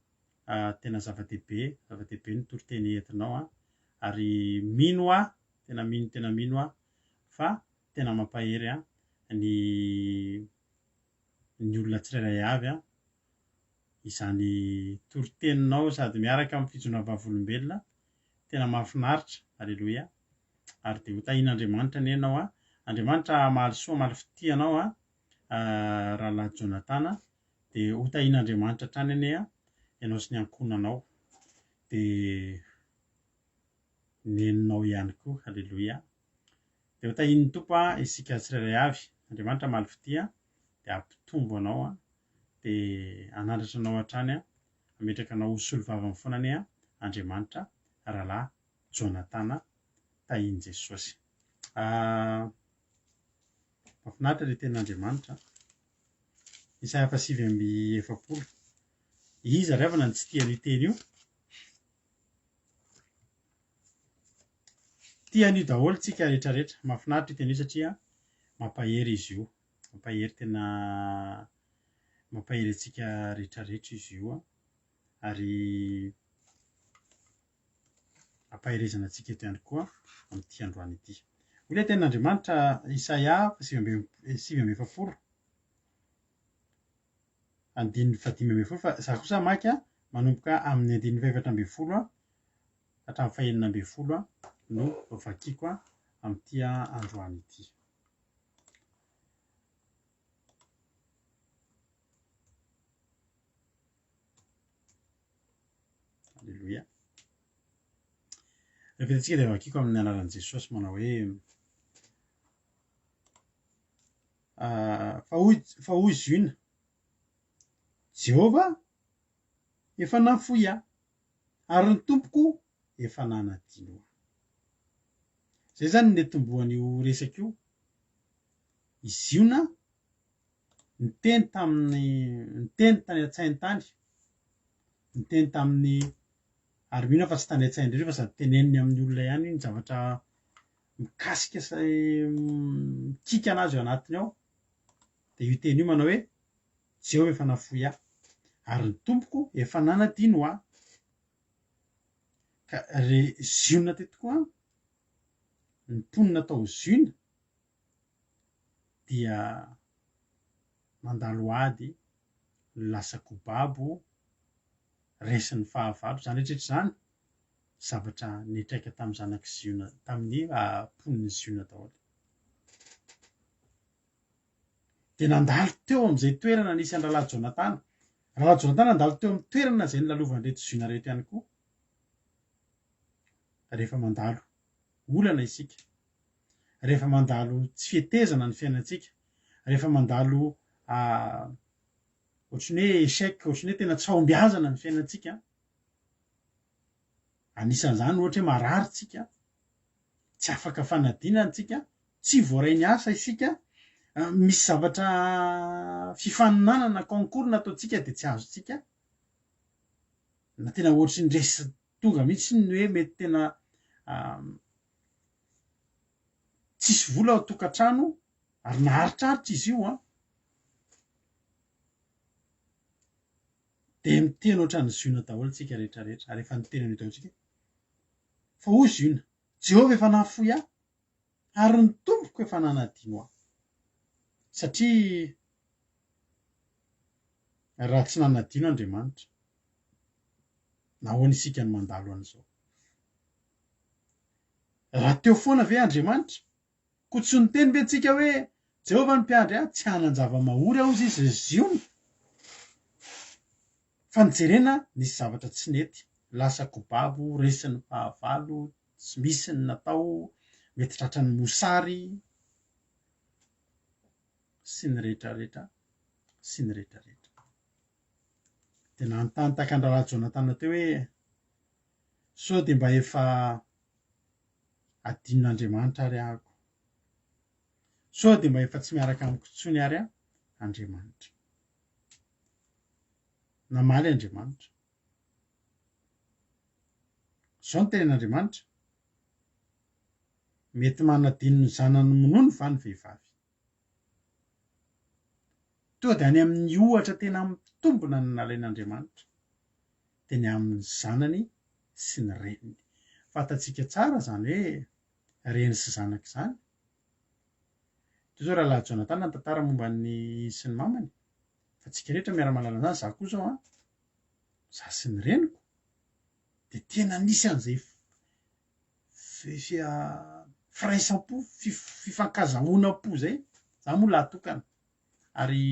tena zava-dehibe, zava-dehibe ny toriteny entinao an, ary mino aho, tena mino tena mino aho fa tena mampahery an ny ny olona tsirairay avy an, izany toriteninao sady miaraka amin'ny fijoroana vavolombelona, tena mahafinaritra, aleloia, ary dia ho tahian'Andriamanitra anie ianao an, Andriamanitra hamaly soa hamaly fitia anao an, rahalahy Jonathan an. Dia ho tahian'Andriamanitra hatrany anie ianao sy ny ankohonanao. Dia neninao ihany koa. Aleloia. Dia ho tahian'ny Tompo isika tsirairay avy. Andriamanitra hamaly fitia dia hampitombo anao dia hanandratra anao hatrany, hametraka anao ho solovavany foana anie Andriamanitra rahalahy Jonatana tahian'i Jesosy. Mahafinaritra ilay tenin'Andriamanitra. Isaia faha 49. Iza ry havana no tsy tia an'io teny io? Tia an'io daholo tsika rehetra rehetra. Mahafinaritra io teny io satria mampahery izy io. Mampahery tena mampahery antsika rehetra rehetra izy io. Ary ampaherezana antsika eto ihany koa amin'ity androany ity. Hoy ilay tenin'Andriamanitra Isaia 49 andininy faha-15 fa izaho kosa hamaky manomboka amin'ny andininy faha-14 hatramin'ny faha-16 no vakiko amin'ity androany ity. Aleloia. Rehefa hitantsika dia vakiko amin'ny anaran'i Jesosy manao hoe ah, fa hoy fa hoy Ziona, Jehovah efa nahafoy ahy, ary ny Tompoko efa nanadino ahy. Izay izany ny netombohan'io resaka io. I Ziona niteny tamin'ny niteny tany an-tsainy tany, niteny tamin'ny ary mino aho fa tsy tany an-tsainy irery fa sady teneniny amin'ny olona ihany ny zavatra mikasika sy mikiky anazy ao anatiny ao, dia io teny io manao hoe. Jehovah efa nahafoy ahy, ary ny Tompoko efa nanadino ahy. Ka ry Ziona teto koa, ny mponina tao Ziona dia nandalo ady, lasa kobabo, resin'ny fahavalo. Izany rehetra rehetra izany zavatra niantraika tamin'ny zanak'i Ziona, tamin'ny mponin'i Ziona daholo. Dia nandalo teo amin'izay toerana nisy an-drahalahy Jonatana. Rahalahy Jonatana nandalo teo amin'ny toerana izay nolalovan'ireto Ziona ireto ihany koa. Rehefa mandalo olana isika, rehefa mandalo tsy fetezana ny fiainantsika, rehefa mandalo ohatran'ny hoe échec, ohatran'ny hoe tena tsy fahombiazana ny fiainantsika, anisan'izany ohatra hoe marary tsika, tsy afaka fanadinana tsika, tsy voaray ny asa isika, misy zavatra fifaninanana concours nataontsika dia tsy azontsika, na tena ohatry ny resy tonga mihitsy ny hoe mety tena tsisy vola ao an-tokantrano ary naharitraritra izy io an, dia miteny ohatran'i Ziona daholo tsika rehetra rehetra ary efa niteny an'io daholo tsika fa hoy Ziona, Jehovah efa nahafoy ahy ary ny Tompoko efa nanadino ahy. Satria raha tsy nanadino Andriamanitra, nahoana isika no mandalo an'izao? Raha teo foana ve Andriamanitra? Koa tsy niteny ve tsika hoe, Jehovah no mpiandry ahy, tsy hanan-java-mahory aho, hozy izy, ry Ziona? Fa nijerena, nisy zavatra tsy nety, lasa kobabo, resin'ny fahavalo, tsy misy ny natao, mety tratran'ny mosary, sy ny rehetra rehetra, sy ny rehetra rehetra. Dia nanontany tahaka an-drahalahy Jonatana teo hoe, sao dia mba efa adinon'Andriamanitra ary aho ko? Sao dia mba efa tsy miaraka amiko intsony ary Andriamanitra? Namaly Andriamanitra. Izao no tenin'Andriamanitra, Mety manadino ny zanany minono va ny vehivavy? Tonga dia any amin'ny ohatra tena mitombina no nalain'Andriamanitra, dia ny amin'ny zanany sy ny reniny. Fantatsika tsara izany hoe reny sy zanaka izany. Toy izao Rahalahy Jonathan nitantara momba ny izy sy ny mamany, fa tsika rehetra miara-mahalala an'izany, za koa izao an, za sy ny reniko dia tena nisy an'izay firaisam-po, fifankazahoana-po izay, za moa lahy tokana ary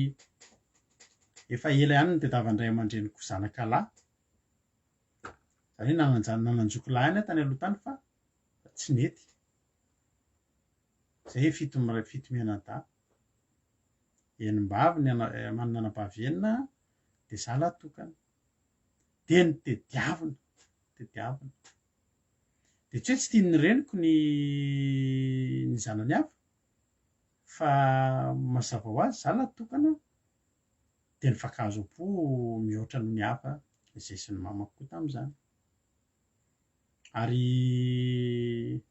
efa ela ihany nitadiavan'ny ray aman-dreniko zanaka lahy, izany hoe nanan-janako lahy ihany aho tany aloha tany fa tsy nety. Zay fito fito mianadahy, enim-bavy ny ana- manana anabavy enina dia za lahy tokana. Dia nitediavina, tediavina. Dia tsy hoe tsy tian'ny reniko ny ny zanany hafa fa mazava ho azy za lahy tokana dia nifankahazo am-po mihoatra noho ny hafa izay sy ny mamako koa tamin'izany. Ary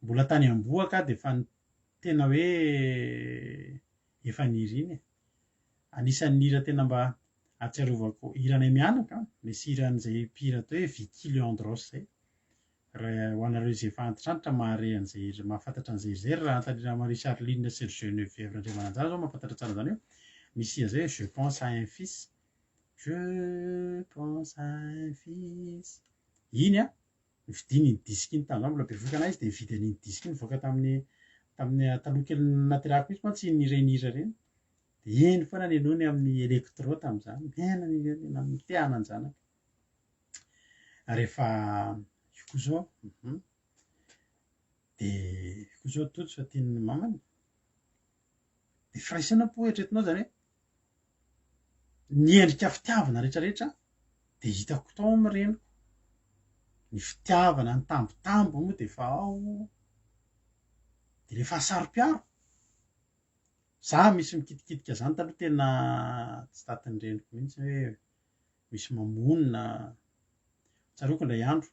Mbola tany am-bohoka aho dia efa tena hoe efa nirina e. Anisan'ny hira tena mba ahatsiarovako hiranay mianaka, misy hiran'izay mpihira atao hoe Vicky Leandros izay. Raha ho anareo izay efa antitrantitra mahare an'izay hira, mahafantatra an'izay hira izay, ry Rahantanirina Marie Charline sy ry Geneviève Randriamananjara izao mahafantatra tsara an'izany hoe misy hira izay hoe Je pense à un fils, je pense à un fils. Iny an, Nividiany iny disque iny tamin'izaho mbola bevohoka anah izy dia nividy an'iny disque iny nivoaka tamin'ny tamin'ny taloha kelin'ny nahaterahako mihitsy mantsy iny ireny hira ireny. Dia iny foana no henoiny amin'ny electro tamin'izany. Tena tena te hanan-janaka. Rehefa io koa izao, dia io koa izao Tojo fa tian'ny mamany. Dia firaisana am-po eritreretinao izany hoe ny endrika fitiavana rehetra rehetra dia hitako tao amin'ny reniko. Ny fitiavana, ny tambitamby moa dia efa ao. Dia ilay fahasaro-piaro. Za misy mikitikitika zany taloha tena tsy tatin'ny reniko mihitsy hoe misy mamono na tsaroako indray andro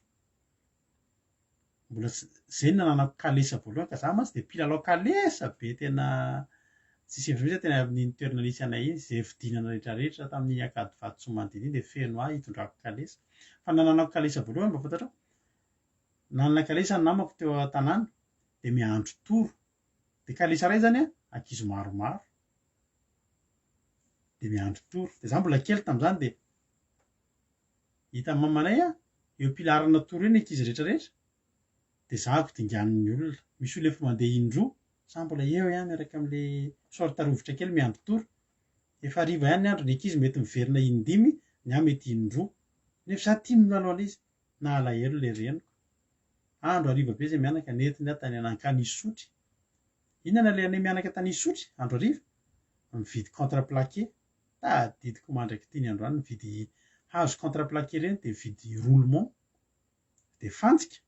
Mbola tsy, zay no nananako kalesa voalohany ka za mantsy dia mpilalao kalesa be tena Tsisy hevitra mihitsy teny amin'iny toerana nisy anay iny, izay fidinana rehetra rehetra tamin'iny Ankadivato Soamandidy iny dia feno ahy hitondrako kalesa. Fa nananako kalesa voalohany mba fantatrao? Nanana kalesa ny namako teo an-tanàna dia miandry toro. Dia kalesa iray izany an, ankizy maromaro. Dia miandry toro. Dia izaho mbola kely tamin'izany dia hitan'ny mamanay an, eo am-pilaharana toro eo ny ankizy rehetra rehetra. Dia zahako dinganin'ny olona. Misy olona efa mandeha indroa, za mbola eo ihany miaraka amin'ilay short rovitra kely miandry toro. Efa hariva ihany ny andro, ny ankizy mety miverina indimy, ny ahy mety indroa. Nefa za tia milalao an'ilay izy. Nalahelo ilay reniko. Andro hariva be izay mianaka, nentiny aho tany nankany Isotry. Inona no alehanay mianaka tany Isotry, andro hariva? Mividy contre plaqué. Tadidiko mandrak'ity ny androany, nividy hazo contre plaqué ireny dia nividy roulement. Dia fantsika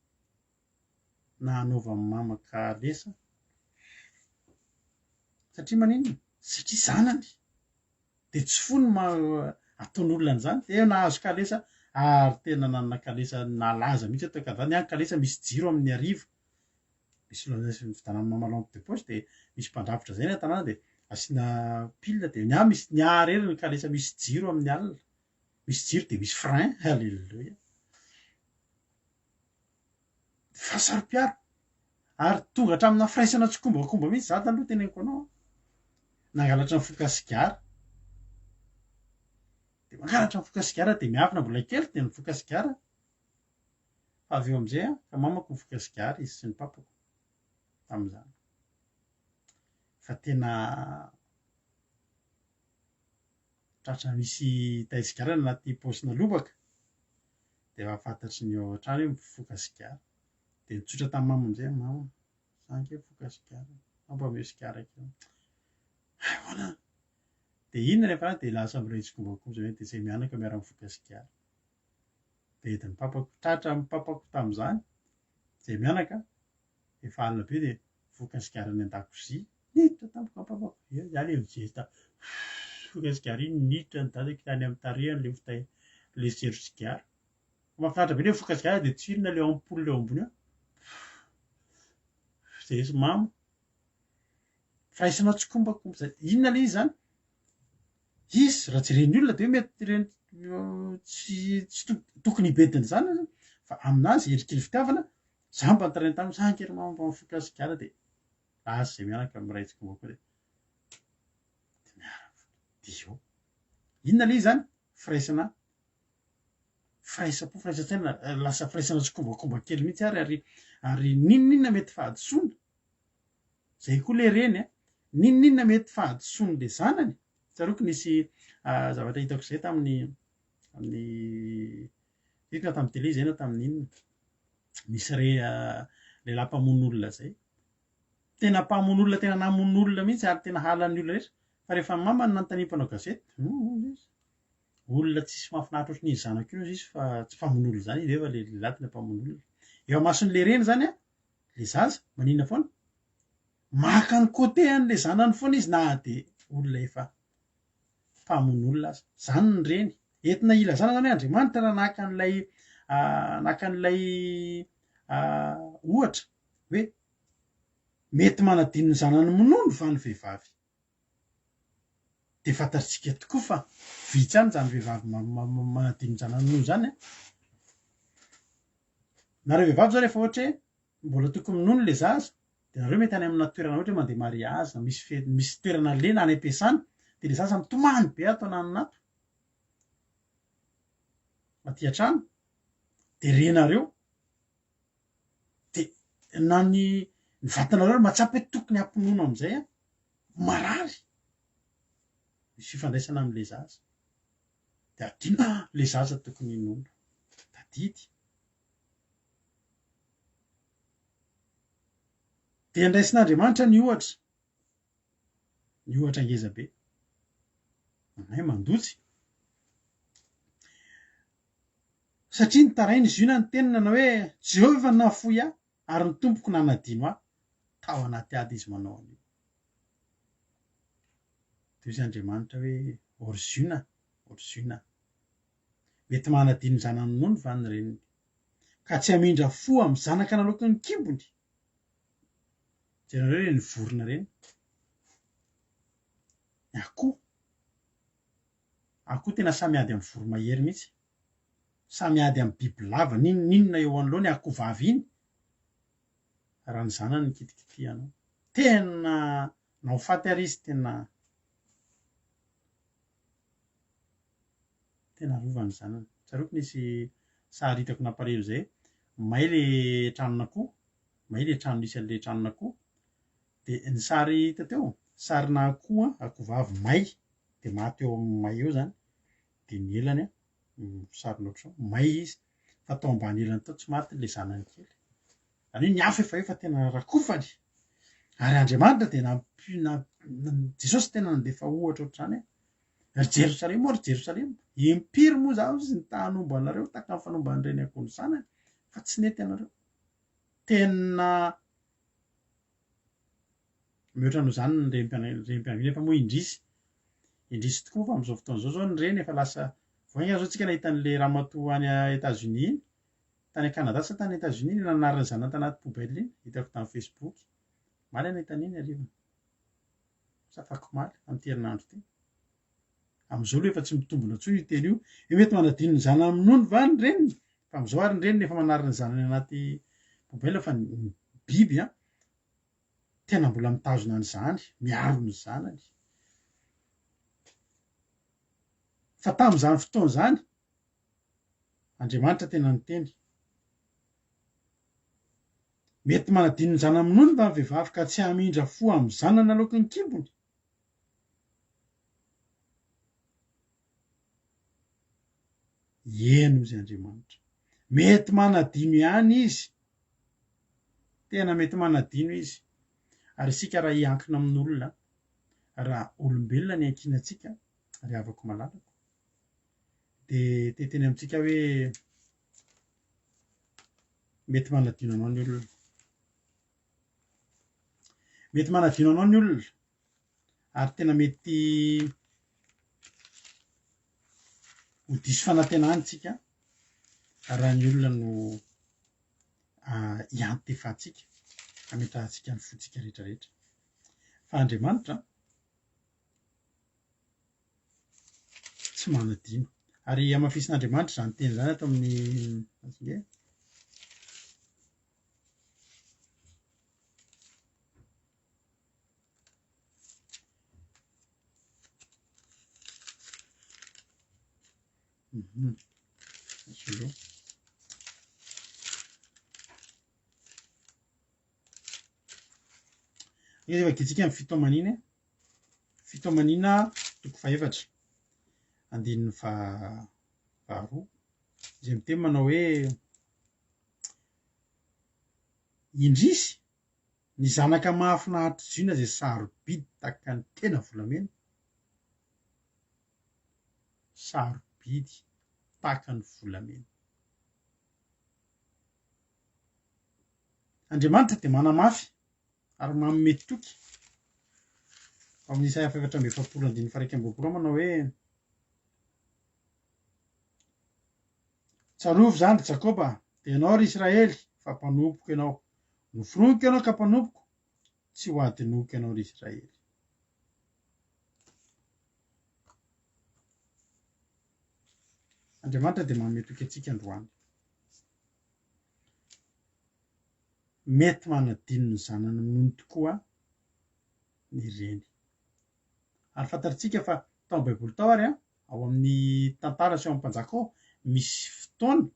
na hanaovan'i mama kalesa. Satria maninona? Satria zanany. Dia tsy fo ny maha ataon'olona an'izany. Dia nahazo kalesa ary tena nanana kalesa nalaza mihitsy aho teo Ankadivato. Ny ahy ny kalesa misy jiro amin'ny hariva. Misy fividianan'i mama lampe de poche dia misy mpandrafitra izay ny an-tanàna dia asiana pile dia ny ahy misy ny ahy irery ny kalesa misy jiro amin'ny alina. Misy jiro dia misy frein, alléluia. Fahasaropiaro. Ary tonga hatraminà firaisana tsikombakomba mihitsy za taloha teneniko anao an. Nangalatra nifoka sigara. Dia mangalatra mifoka sigara dia miavona mbola kely dia nifoka sigara. Fa avy eo amin'izay an, fa mamako nifoka sigara izy sy ny papako tamin'izany. Fa tena tratra misy tay sigara any anaty paosina lobaka dia efa fantatry ny ao an-trano hoe mifoka sigara. Dia nitsotra tamin'ny mama amin'izay aho, mama, za ange mifoka sigara, mba mba omeo sigara kely. Hay ahoana? Dia inona ny hafarany? Dia lasa miray tsikombakomba izay hoe dia izay mianaka miara-mifoka sigara. Dia entin'ny papako, tratran'ny papako tamin'izany, izay mianaka, Efa alina be dia mifoka sigara any an-dakozia. Niditra tampoka ny papako. Eo za le mijery ta mifoka sigara iny niditra ny dadako tany amin'ny tarehiny le fitay le zero sigara. Mahafinaritra be le mifoka sigara dia tsirina le ampoule eo ambony eo. Zay izy mamo. Firaisana tsikombakomba zay. Inona le izy zany? Izy raha jeren'ny olona dia mety ireny tsy tsy tokony hibediny zany fa aminazy heriky ny fitiavana Za mba nitaraina taminy, za ange ry mama mba mifoka sigara dia lasa izay mianaka miray tsikombakomba dia dia miara-mifoka. Dia eo. Inona ilay izy izany? Firaisana, firaisam-po, firaisan-tsaina, lasa firaisana tsikombakomba kely mihitsy ary ary ary n'inon'inona mety fahadisoana, izay koa ilay reny an, n'inon'inona mety fahadisoan'ilay zanany, tsaroako nisy zavatra hitako izay tamin'ny amin'ny Tadidiko na tamin'ny télé izay na tamin'ny inona. Misy re lehilahy mpamono olona izay. Tena mpamono olona, tena namono olona mihitsy ary tena halan'ny olona rehetra. Fa rehefa ny mamany nanontanian'ny mpanao gazety, hoy izy, olona tsisy mahafinaritra ohatran'iny zanako iny hozy izy fa tsy mpamono olona izany izy nefa ilay lehilahy tena mpamono olona. Eo imason'ilay reny izany an, ilay zaza, maninona foana? Maka ny côté an'ilay zanany foana izy na dia olona efa mpamono olona aza. Izany ny reny. Entina ilazana izany hoe Andriamanitra raha naka an'ilay naka an'ilay ohatra hoe mety manadino ny zanany minono va ny vehivavy? Dia fantatsika tokoa fa vitsy ihany izany vehivavy manadino ny zanany minono izany an! Nareo vehivavy izao rehefa ohatra hoe mbola tokony minono ilay zaza dia nareo mety any amina toerana ohatra hoe mandeha mariazy na misy fety misy toerana lena any am-piasana dia ilay zaza mitomany be ato ananona ato aty an-trano dia renareo dia na ny ny vatanareo ary mahatsapa hoe tokony hampinono amin'izay an marary misy fifandraisana amin'ilay zaza dia adino ilay zaza tokony hinono tadidy Dia andraisin'Andriamanitra ny ohatra, ny ohatra ngeza be. Anay mandotsy. Satria nitaraina izy io na niteny nanao hoe, Jehovah nahafoy ahy ary ny Tompoko nanadino ahy. Tao anaty ady izy manao an'io. Dia hoy Andriamanitra hoe, Orziona, Orziona. Mety manadino ny zanany nono va ny reniny? Ka tsy hamindra fo amin'ny zanaka naloaky ny kibony? Jerenareo ireny vorona ireny. Ny akoho, akoho tena samy miady amin'ny voromahery mihitsy. Samy miady amin'ny bibilava, n'inon'inona eo anoloany akoho vavy iny, raha ny zanany no kitikitihanao. Tena na ho faty ary izy tena tena arovany ny zanany. Tsaroako nisy sary hitako nampalahelo izay, may le tranon'akoho, may le trano nisy an'le tranon'akoho, dia ny sary hita teo, sarina akoho an, akoho vavy may, dia maty eo amin'ny may eo izany, dia ny elany an, sarina ohatr'izao, may izy, fa tao ambany elany tao tsy maty ilay zanany kely. Izany hoe ny afo efa eo fa tena rakofany. Ary Andriamanitra dia nampi-, Jesosy tena nandefa ohatra ohatr'izany hoe, ry Jerosalema ô ry Jerosalema, impiry moa izaho izy no ta hanombo anareo tahaka ny fanomban'ny reny akoho ny zanany, fa tsy nety ianareo. Tena mihoatra noho izany ny renim-pianakaviana nefa moa indrisy, indrisy tokoa fa amin'izao fotoana izao izao ny reny efa lasa, vao haingana izao tsika nahita an'ilay ramatoa any Etats-Unis iny, tany Canada sa tany Etats-Unis iny nanary ny zanany tanaty poubelle iny, hitako tamin'ny Facebook, omaly aho nahita an'iny hariva, sa afakomaly, tamin'ity herinandro ity. Amin'izao aloha efa tsy mitombina intsony io teny io, hoe mety manadino ny zanany minono va ny reniny? Fa amin'izao ary ny reniny efa manary ny zanany anaty poubelle fa ny biby an, tena mbola mitazona an'izany, miaro ny zanany. Fa tamin'izany fotoana izany, Andriamanitra tena niteny. Mety manadino ny zanany minono va ny vehivavy ka tsy hamindra fo amin'ny zanany aloaky ny kibony? Eny hozy Andriamanitra. Mety manadino ihany izy. Tena mety manadino izy. Ary isika raha hiankina amin'olona, raha olombelona ny iankinantsika, ry havako malalako, dia te hiteny amintsika hoe mety manadino anao ny olona. Mety manadino anao ny olona ary tena mety ho diso fanantenana isika raha ny olona no iantefantsika, ametrahantsika ny fontsika rehetra rehetra. Fa Andriamanitra tsy manadino. Ary hamafisin'Andriamanitra izany teny izany ato amin'ny Mhm. Izy vakintsika ny fitaomanina e. Fitaomanina toko fahefatra, andininy faharoa, izay miteny manao hoe indrisy Ny zanaka mahafinaritr'i Ziona izay sarobidy tahaka ny tena volamena, sarobidy tahaka ny volamena. Andriamanitra dia manamafy ary manome toky ao amin'ny Isaia 44 andininy faha-21 ao manao hoe Tsarovy izany ry Jakoba, dia ianao ry Israely, fa mpanompoko ianao. Noforoniko ianao ka mpanompoko, tsy ho adinoiko ianao ry Israely. Andriamanitra dia manome toky antsika androany. Mety manadino ny zanany minono tokoa ny reny. Ary fantatritsika fa tao amin'ny Baiboly tao ary ao amin'ny tantara sy ao amin'ny mpanjaka ao, misy fotoana,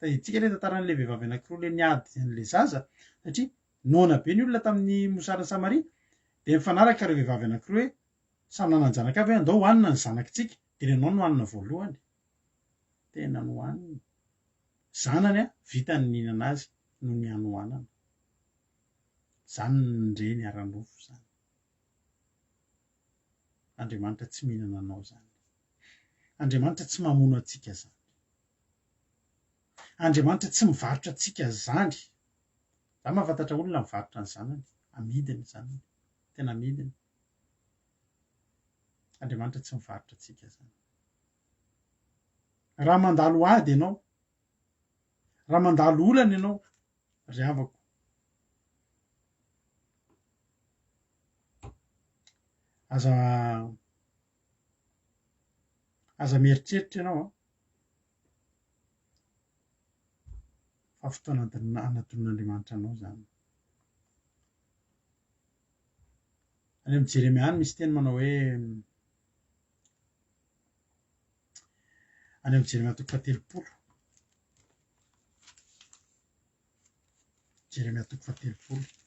tadidintsika ilay tantaran'ilay vehivavy anankiroa ilay niady an'ilay zaza, satria noana be ny olona tamin'ny mosarin'i Samaria, dia nifanaraka ireo vehivavy anankiroa hoe samy nanan-janaka avy hoe andao hohanina ny zanakitsika, dia ny anao no hohanina voalohany. Tena nohaniny. Zanany vitany ny nihinana azy noho ny hanoanana. Izany ny reny ara-nofo izany. Andriamanitra tsy mihinana anao izany. Andriamanitra tsy mamono antsika izany. Andriamanitra tsy mivarotra antsika izany. Za mahafantatra olona mivarotra ny zanany, amidiny ny zanany, tena amidiny. Andriamanitra tsy mivarotra antsika izany. Raha mandalo ady ianao, raha mandalo olana ianao, ry havako, Aza aza mieritreritra ianao an, fa fotoana anadinon'Andriamanitra anao izany. Any amin'ny Jeremia any misy teny manao hoe any amin'ny Jeremia toko faha-30. Jeremia toko faha-30.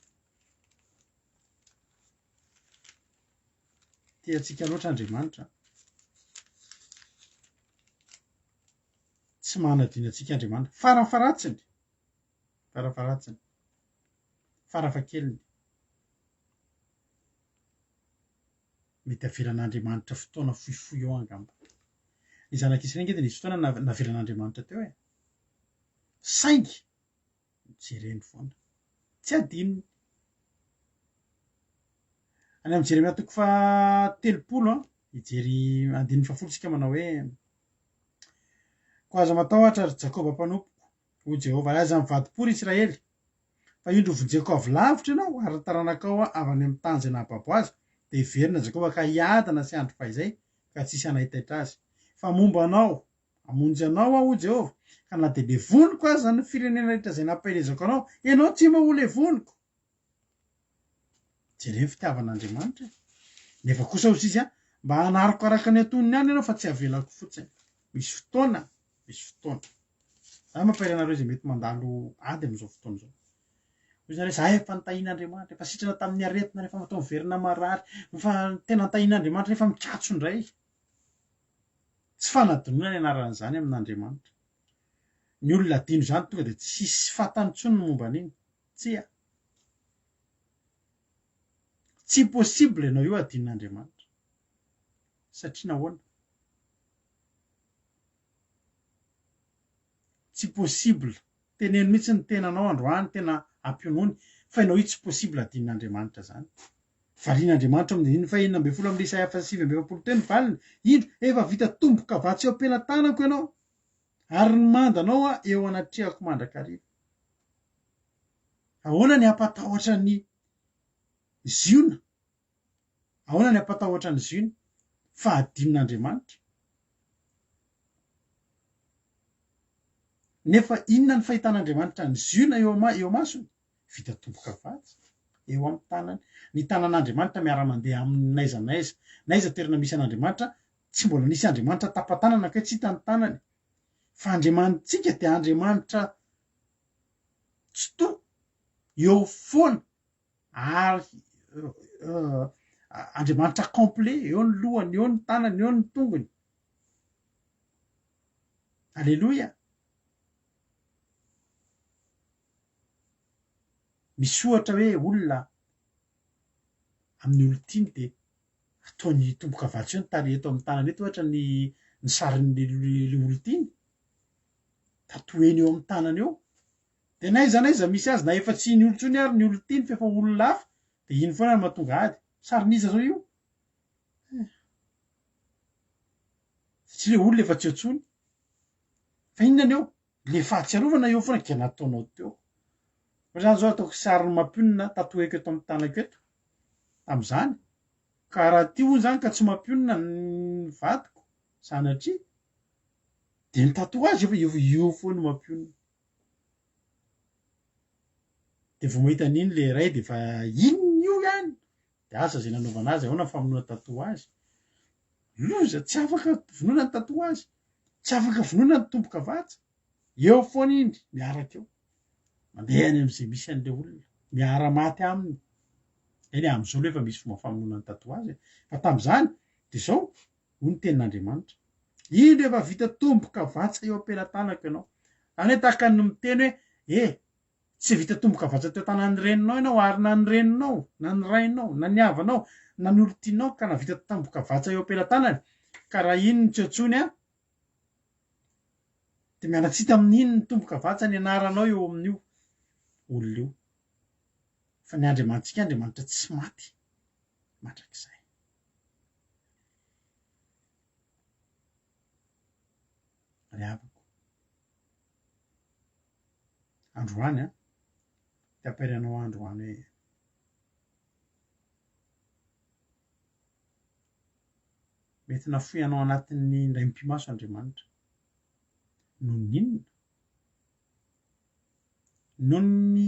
Tia antsika loatra Andriamanitra. Tsy manadino antsika Andriamanitra. Farafaharatsiny. Farafaharatsiny. Farafahakeliny. Mety avelan'Andriamanitra fotoana fohifohy eo angamba. Ny zanak'Israely ange dia nisy fotoana navelan'Andriamanitra teo e. Saingy jereny foana. Tsy adinony. Any amin'ny Jeremia toko faha-30 an, hijery andininy faha-10 isika manao hoe Koa aza matahotra ry Jakoba mpanompoko, hoy Jehovah, ary aza mivadi-po ry Israely, fa indro hovonjeko avy lavitra ianao, ary ny taranakao avy any amin'ny tany izay nahababo azy, dia hiverina Jakoba ka hiadana sy handry fahizay, ka tsy hisy hanaitaitra azy. Fa momba anao, Hamonjy anao aho, hoy Jehovah, ka na dia levoniko aza ny firenena rehetra izay nampahelezako anao, ianao tsy mba ho levoniko. Jereo ny fitiavan'Andriamanitra e! Nefa kosa hoy izy, mba hanariko araka ny antonony ihany ianao fa tsy havelako fotsiny. Misy fotoana, misy fotoana. Za mampahery anareo izay mety mandalo ady amin'izao fotoana izao. Hoy zareo, za efa nitahian'Andriamanitra, efa sitrana tamin'ny aretina, rehefa atao miverina marary, efa tena nitahian'Andriamanitra nefa mikatso indray. Tsy fanadinoana ny anaran'izany amin'Andriamanitra. Ny olona adino izany tonga dia tsisy fantany intsony ny momba an'iny. Tsia. Tsy possible ianao io adinon'Andriamanitra. Satria nahoana? Tsy possible. Teneno mihitsy ny tenanao androany tena ampionony fa ianao io tsy possible adinon'Andriamanitra izany. Valian'Andriamanitra ao amin'ny andininy fahenina ambin'ny folo amin'ny Isaia faha-49 teo ny valiny, Indro, efa vita tombo-kavatsy eo am-pelatanako ianao, ary ny mandanao eo anatrehako mandrakariva. Ahoana ny hampatahotra an'i Ziona? Ahoana ny hampatahotra an'i Ziona fa hadinon'Andriamanitra? Nefa inona ny fahitan'Andriamanitra an'i Ziona eo eo masony? Vita tombokavatsa eo amin'ny tanany. Ny tanan'Andriamanitra miara-mandeha aminy n'aiza n'aiza. N'aiza toerana misy an'Andriamanitra, tsy mbola nisy Andriamanitra tapa-tanana kay tsy hita ny tanany. Fa Andriamanitsika dia Andriamanitra Tsitoha, eo foana ary Andriamanitra complet, eo ny lohany, eo ny tanany, eo ny tongony. Aleloia! Misy ohatra hoe olona amin'ny olon-tiany dia ataony tombokavatsa eo ny tarehy eto amin'ny tanana eto ohatra ny ny sarin'ilay olon-tiany, tatoeny eo amin'ny tanana eo. Dia n'aiza n'aiza misy azy na efa tsy iny olona intsony ary ny olon-tiany fa efa olona hafa dia iny foana no mahatonga ady. Sarin'iza izao io? Eh. Satria ilay olona efa tsy eo intsony. Fa inona ny eo? Le fahatsiarovana eo foana dia nataonao teo. Fa zany zao ataoko sarin'i mampionona tatoeko eto amin'ny tanako eto tamin'izany. Ka raha ty hono zany ka tsy mampionona ny vadiko sanatria dia ny tatouage efa eo eo foana mampionona. Dia vao mahita an'iny le iray dia efa inona io ihany? Dia asa izay nanaovana azy, ahoana ny famonoana tatouage? Loza, tsy afaka vonoina ny tatouage. Tsy afaka vonoina ny tombokavatsa. Eo foana iny, miaraka eo. Mandeha any amin'izay misy an'ilay olona. Miara-maty aminy. Eny, amin'izao aloha efa misy fomba famonoana ny tatouage e. Fa tamin'izany, dia izao, hoy ny tenin'Andriamanitra. Indro efa vita tombokavatsa eo am-pelatanako ianao. Izany hoe tahaka ny miteny hoe, e, Tsy vita tombokavatsa teo tanan'ny reninao ianao ary na ny reninao, na ny rainao, na ny havanao, na ny olon-tianao ka nahavita tombokavatsa eo am-pelatanany ka raha iny no tsy eo intsony an, dia miala tsy hita amin'iny ny tombokavatsa ny anaranao eo amin'io olona io. Fa ny Andriamanitsika Andriamanitra tsy maty mandrakizay. Ry havako. Androany an, te hampahery anao aho androany hoe. Mety nafoy anao anatin'ny indray mipi-maso Andriamanitra. Noho ny inona? Noho ny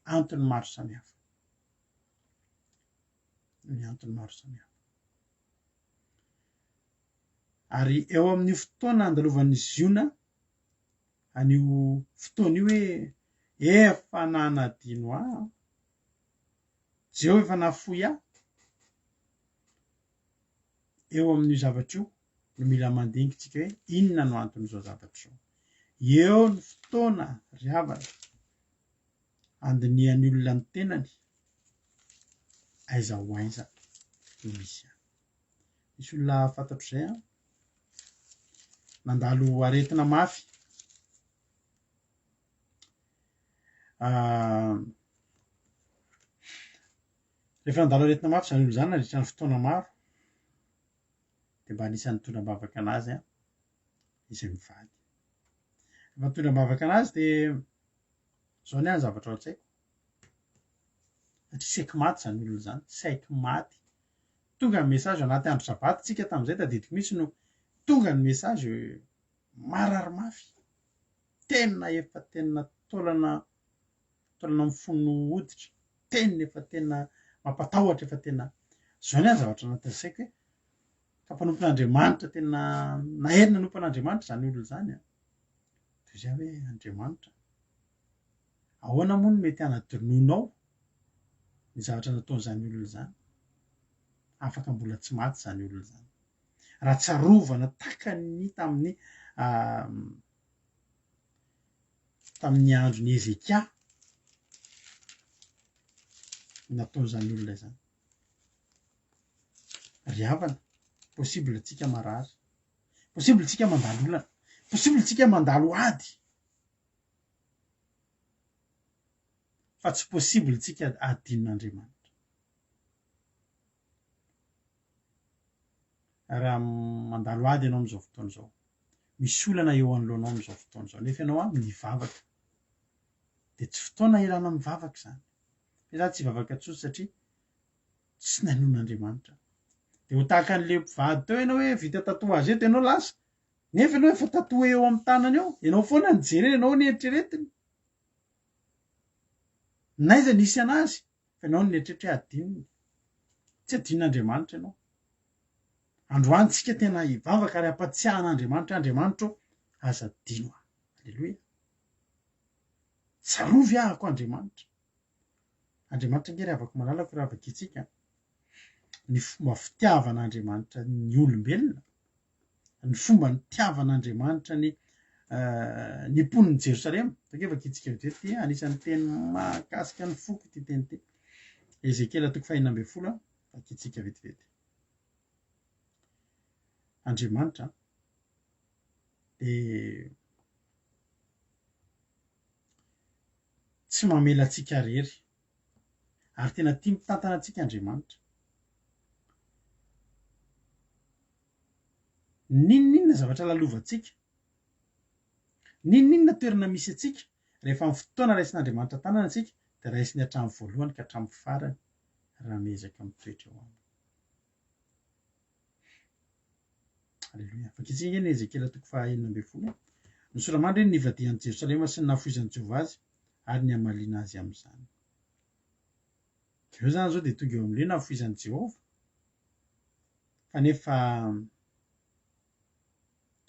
antony maro samihafa. Ny antony maro samihafa. Ary eo amin'io fotoana andalovan'i Ziona an'io fotoana io hoe efa nanadino ahy Jehovah efa nahafoy ahy. Eo amin'io zavatra io no mila mandinika tsika hoe inona no anton'izao zavatra izao. Eo ny fotoana ry havana andinihan'ny olona ny tenany aiza ho aiza no misy ahy. Misy olona fantatro izay an, nandalo aretina mafy. Rehefa nandalo aretina mafy izany olona izany nandritra ny fotoana maro dia mba anisan'ny nitondra am-bavaka anazy an, izy mivady. Rehefa nitondra am-bavaka anazy dia izao ny ahy ny zavatra ao an-tsaiko, satria saiky maty izany olona izany, saiky maty. Tonga ny message anaty andro sabata tsika tamin'izay tadidiko mihitsy no tonga ny message marary mafy. Tena efa tena taolana taolana mifono hoditra, tena efa tena mampatahotra efa tena zao ny ahy zavatra anatin'ny saiko hoe ka mpanompon'Andriamanitra tena nahery nanompo an'Andriamanitra izany olona izany an, toy izay hoe Andriamanitra ahoana moa no mety hanadinoanao ny zavatra nataon'izany olona izany, afaka mbola tsy maty izany olona izany. Raha tsarovana takany tamin'ny tamin'ny andron'i Hezekia ny nataon'izany olona izany. Ry havana, possible tsika marary, possible tsika mandalo olana, possible tsika mandalo ady, fa tsy possible tsika adinon'Andriamanitra. Raha mandalo ady ianao amin'izao fotoana izao, misy olana eo anoloanao amin'izao fotoana izao, nefa ianao mivavaka, dia tsy fotoana ilana mivavaka izany. Fa izaho tsy hivavaka intsony satria tsy nainon'Andriamanitra aho. Dia ho tahaka an'ilay mpivady teo ianao hoe vita tatouage eto ianao lasa, nefa ianao efa tatoué eo amin'ny tanana eo, ianao foana no jerena, ianao no eritreretina. N'aiza nisy an'azy, Fa ianao no nieritreritra hoe hadinony. Tsy hadinon'Andriamanitra ianao. Androany tsika tena hivavaka ary hampatsiahy an'Andriamanitra hoe Andriamanitra ô, aza adino aho. Aleloia. Tsarovy ahako Andriamanitra. Andriamanitra ange ry havako malalako raha vakintsika ny fomba fitiavan'Andriamanitra ny olombelona ny fomba nitiavan'Andriamanitra ny ny mponin'i Jerosalema. Tokony vakintsika vetivety ity, anisan'ny teny mahakasika ny foko ity teny ity. Ezekiela toko fahenina ambin'ny folo, vakintsika vetivety. Andriamanitra dia tsy mamela antsika rery ary tena tia mitantana antsika Andriamanitra. N'inon'inona zavatra lalovantsika, n'inon'inona toerana misy antsika, rehefa amin'ny fotoana raisin'Andriamanitra tanana isika dia raisiny hatramin'ny voalohany ka hatramin'ny farany raha miezaka mitoetra eo aminy. Aleloia. Vakintsika ange ny Ezekiela toko faha 16. Ny sora-mandry ny nivadihan'i Jerosalema sy ny nahafoizan'i Jehovah azy ary ny hamaliana azy amin'izany. Eo izany izao dia tonga eo amin'ilay nahafoizan'i Jehovah. Kanefa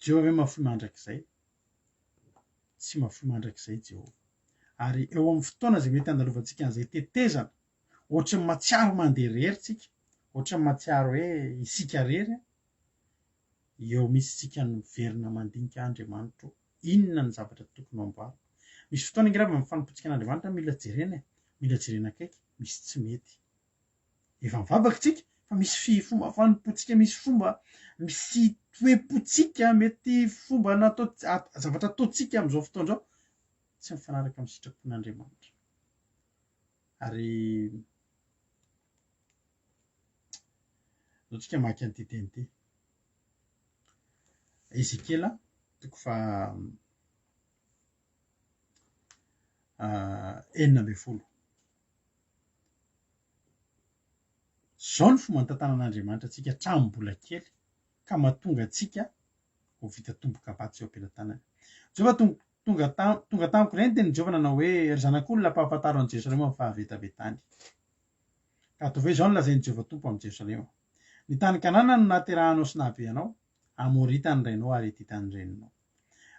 Jehovah ve mahafoy mandrakizay? Tsy mahafoy mandrakizay Jehovah. Ary eo amin'ny fotoana izay mety handalovantsika an'izay tetezana, ohatran'ny mahatsiaro mandeha irery tsika, ohatran'ny mahatsiaro hoe isika irery, eo mihitsy tsika no miverina mandinika Andriamanitra ô, inona ny zavatra tokony ho amboariko? Misy fotoana ange raha vao mifanompotsika an'Andriamanitra mila jerena e, mila jerena akaiky, misy tsy mety. Efa mivavaka tsika fa misy fi fomba fanompoantsika, misy fomba, misy toe-pontsika, mety fomba natao zavatra ataontsika amin'izao fotoana izao tsy mifanaraka amin'ny sitrapon'Andriamanitra. Ary ndao tsika hamaky an'ity teny ity. Ezekiela toko faha 16. Izao ny fomba nitantanan'Andriamanitra antsika hatramin'ny mbola kely ka mahatonga antsika ho vita tombokavatsa eo am-pelatanany. Jehovah tonga tonga tamiko indray ny tenin'i Jehovah nanao hoe, Ry zanak'olona, ampahafantaro an'i Jerosalema ny fahavetavetany. Ka ataovy hoe izao no lazain'i Jehovah Tompo amin'i Jerosalema, Ny tany Kanana no nahaterahanao sy nahabe anao, Amorita ny rainao ary Hetita ny reninao.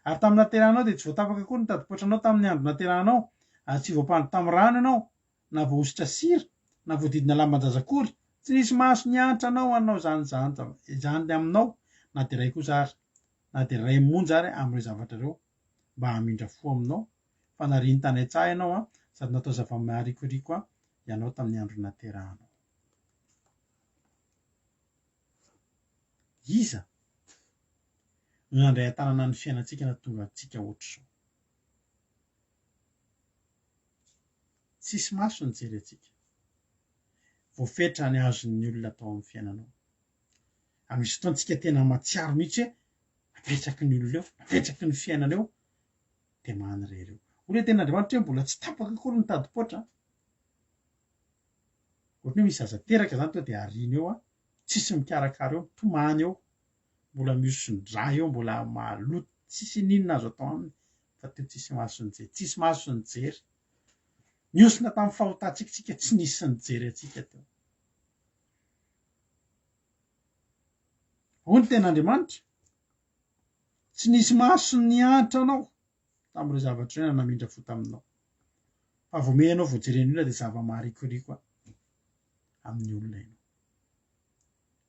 Ary tamin'ny nahaterahanao dia tsy voatapaka akory ny tadipoatranao tamin'ny andro nahaterahanao, ary tsy voampandro tamin'ny rano ianao, na voahosotra sira, na voadidina lamban-jaza akory, tsy nisy maso niantra anao hanao izany izany aminao, na dia iray kosa ary, na dia iray monja ary amin'ireo zavatra ireo, mba hamindra fo aminao, fa nariany tany an-tsaha ianao an, sady natao zava-maharikoriko an, ianao tamin'ny andro nahaterahanao. Iza no nandray an-tanana ny fiainantsika nahatonga antsika hoatr'izao? Tsisy maso nijery antsika. Voafetra ny azon'ny olona atao amin'ny fiainanao. Ary misy fotoana tsika tena mahatsiaro mihitsy hoe apetraky ny olona eo, apetraky ny fiainana eo, dia manirery eo. Hoy ilay tenin'Andriamanitra hoe mbola tsy tapaka akory ny tadipoatra. Ohatran'ny hoe misy zaza teraka izany tonga dia ariana eo, tsisy mikarakara eo, mitomany eo, mbola mihoson-drà eo, mbola maloto, tsisy n'inona azo atao aminy fa teo tsisy maso nijery, tsisy maso nijery. Nihosona tamin'ny fahotantsika isika, tsy nisy nijery antsika teo. Hoy ny tenin'Andriamanitra, tsy nisy maso niantra anao tamin'ireo zavatra ireo na namindra fo taminao. Fa vao mehy ianao vao jeren'ny olona dia zava-maharikoriko amin'ny olona ianao.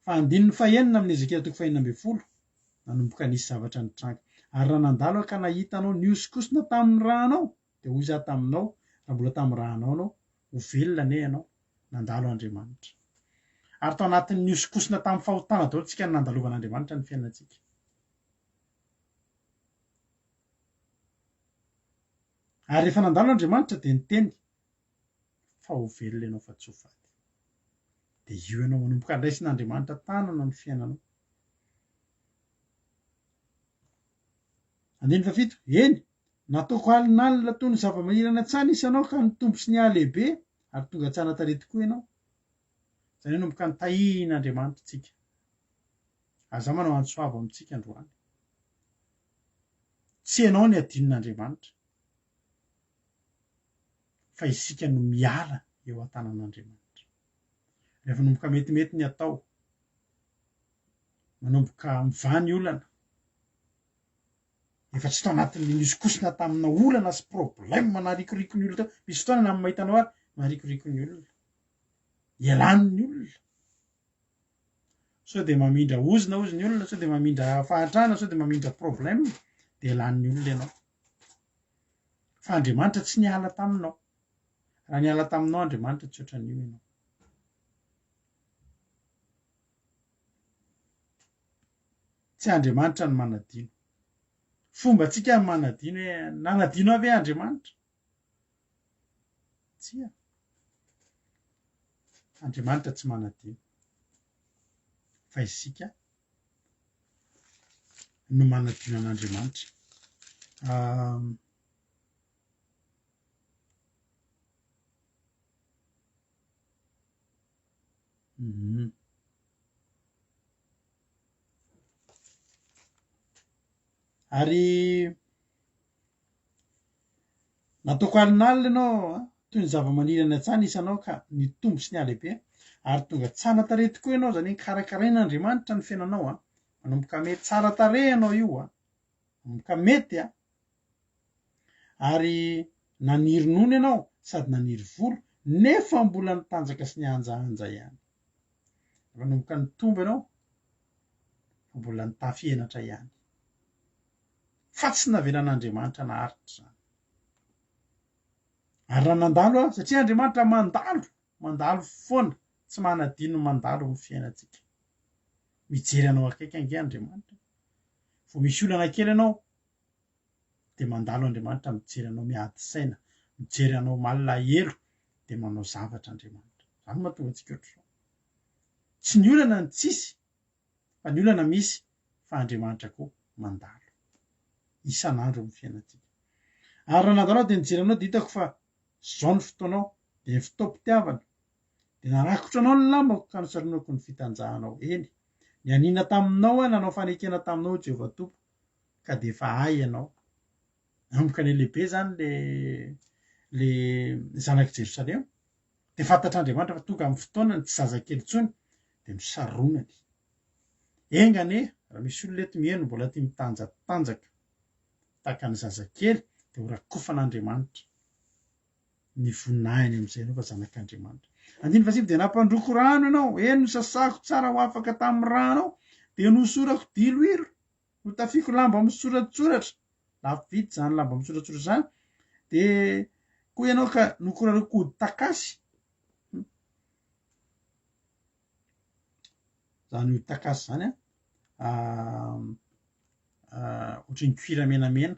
Fa andininy fahenina amin'ny Ezekiela toko fahenina ambin'ny folo, nanomboka nisy zavatra nitranga. Ary raha nandalo aho ka nahita anao nihosokosona tamin'ny rànao, dia hoy izaho taminao, raha mbola tamin'ny rànao ianao, ho velona anie ianao. Nandalo Andriamanitra. Ary tao anatin'ny nihosokosona tamin'ny fahotana daholo isika no nandalovan'Andriamanitra ny fiainantsika. Ary rehefa nandalo Andriamanitra dia niteny fa ho velona ianao fa tsy ho faty. Dia io ianao manomboka andraisin'Andriamanitra tanana ny fiainanao. Andininy fahafito, Eny, nataoko alinalina toy ny zava-manirana an-tsaha ny isanao ka nitombo sy nihalehibe ary tonga tsara tarehy tokoa ianao. Izany hoe nanomboka nitahian'Andriamanitra isika. Ary izaho manao antso avo amintsika androany. Tsy ianao ny adinon'Andriamanitra fa isika no miala eo an-tanan'Andriamanitra. Rehefa manomboka metimety ny atao, manomboka mivaha ny olana, efa tsy tao anatin'ny nihosokosona tamina olana sy problème narikoriko ny olona teo, misy fotoana na mahita anao ary marikoriko ny olona, ialany ny olona. Sao dia mamindra ozona ozy ny olona, sao dia mamindra fahantrana, sao dia mamindra problème, dia lanin'ny olona ianao. Fa Andriamanitra tsy niala taminao. Raha niala taminao Andriamanitra tsy ohatran'io ianao. Tsy Andriamanitra no manadino. Fombantsika ny manadino hoe nanadino ahy ve Andriamanitra? Tsia. Andriamanitra tsy manadino. Fa isika no manadino an'Andriamanitra. Um, Ary Nataoko alinalina ianao a, toy ny zavamaniry any an-tsaha ny isanao ka nitombo sy nihalehibe ary tonga tsara tarehy tokoa ianao, izany hoe karakarain'Andriamanitra ny fiainanao a, manomboka mety tsara tarehy ianao io a, manomboka mety a, ary naniry nono ianao sady naniry volo nefa mbola nitanjaka sy nihanjahanja ihany. Nanomboka nitombo ianao fa mbola nitafy henatra ihany. Fa tsy navelan'Andriamanitra naharitra izany. Ary raha nandalo aho, satria Andriamanitra mandalo, mandalo foana, tsy manadino mandalo amin'ny fiainantsika. Mijery anao akaiky ange Andriamanitra. Vao misy olana kely ianao, dia mandalo Andriamanitra mijery anao miady saina, mijery anao malahelo, dia manao zavatra Andriamanitra. Izany no mahatonga antsika ohatr'izao. Tsy ny olana no tsisy, Fa ny olana misy fa Andriamanitra koa mandalo. Isan'andro amin'ny fiainantsika. Ary raha nandalo aho dia nijery anao dia hitako fa izao ny fotoanao, dia ny fotoam-pitiavana, Dia narakotra anao ny lambako ka nosaronako ny fitanjahanao. Eny, nianiana taminao aho, nanao fanekena taminao, Jehovah Tompo, ka dia efa ahy ianao. Nanomboka nihalehibe izany le le zanak'i Jerosalema. Dia fantatr'Andriamanitra fa tonga amin'ny fotoanany, tsy zazakely intsony, dia nosaronany. Enga anie, raha misy olona eto miheno mbola tia mitanjatanjaka tahaka ny zazakely, dia ho rakofan'Andriamanitra ny voninahiny amin'izay ianao fa zanak'Andriamanitra. Andininy fahasivy dia nampandroako rano ianao, eny nosasako tsara ho afaka tamin'ny ranao, dia nohosorako diloilo, notafiako lamba misoratsoratra, lafo vidy izany lamba misoratsoratra izany, dia koa ianao ka nokorariko hodi-takasy. Izany hodi-takasy izany an, ohatran'ny cuir menamena,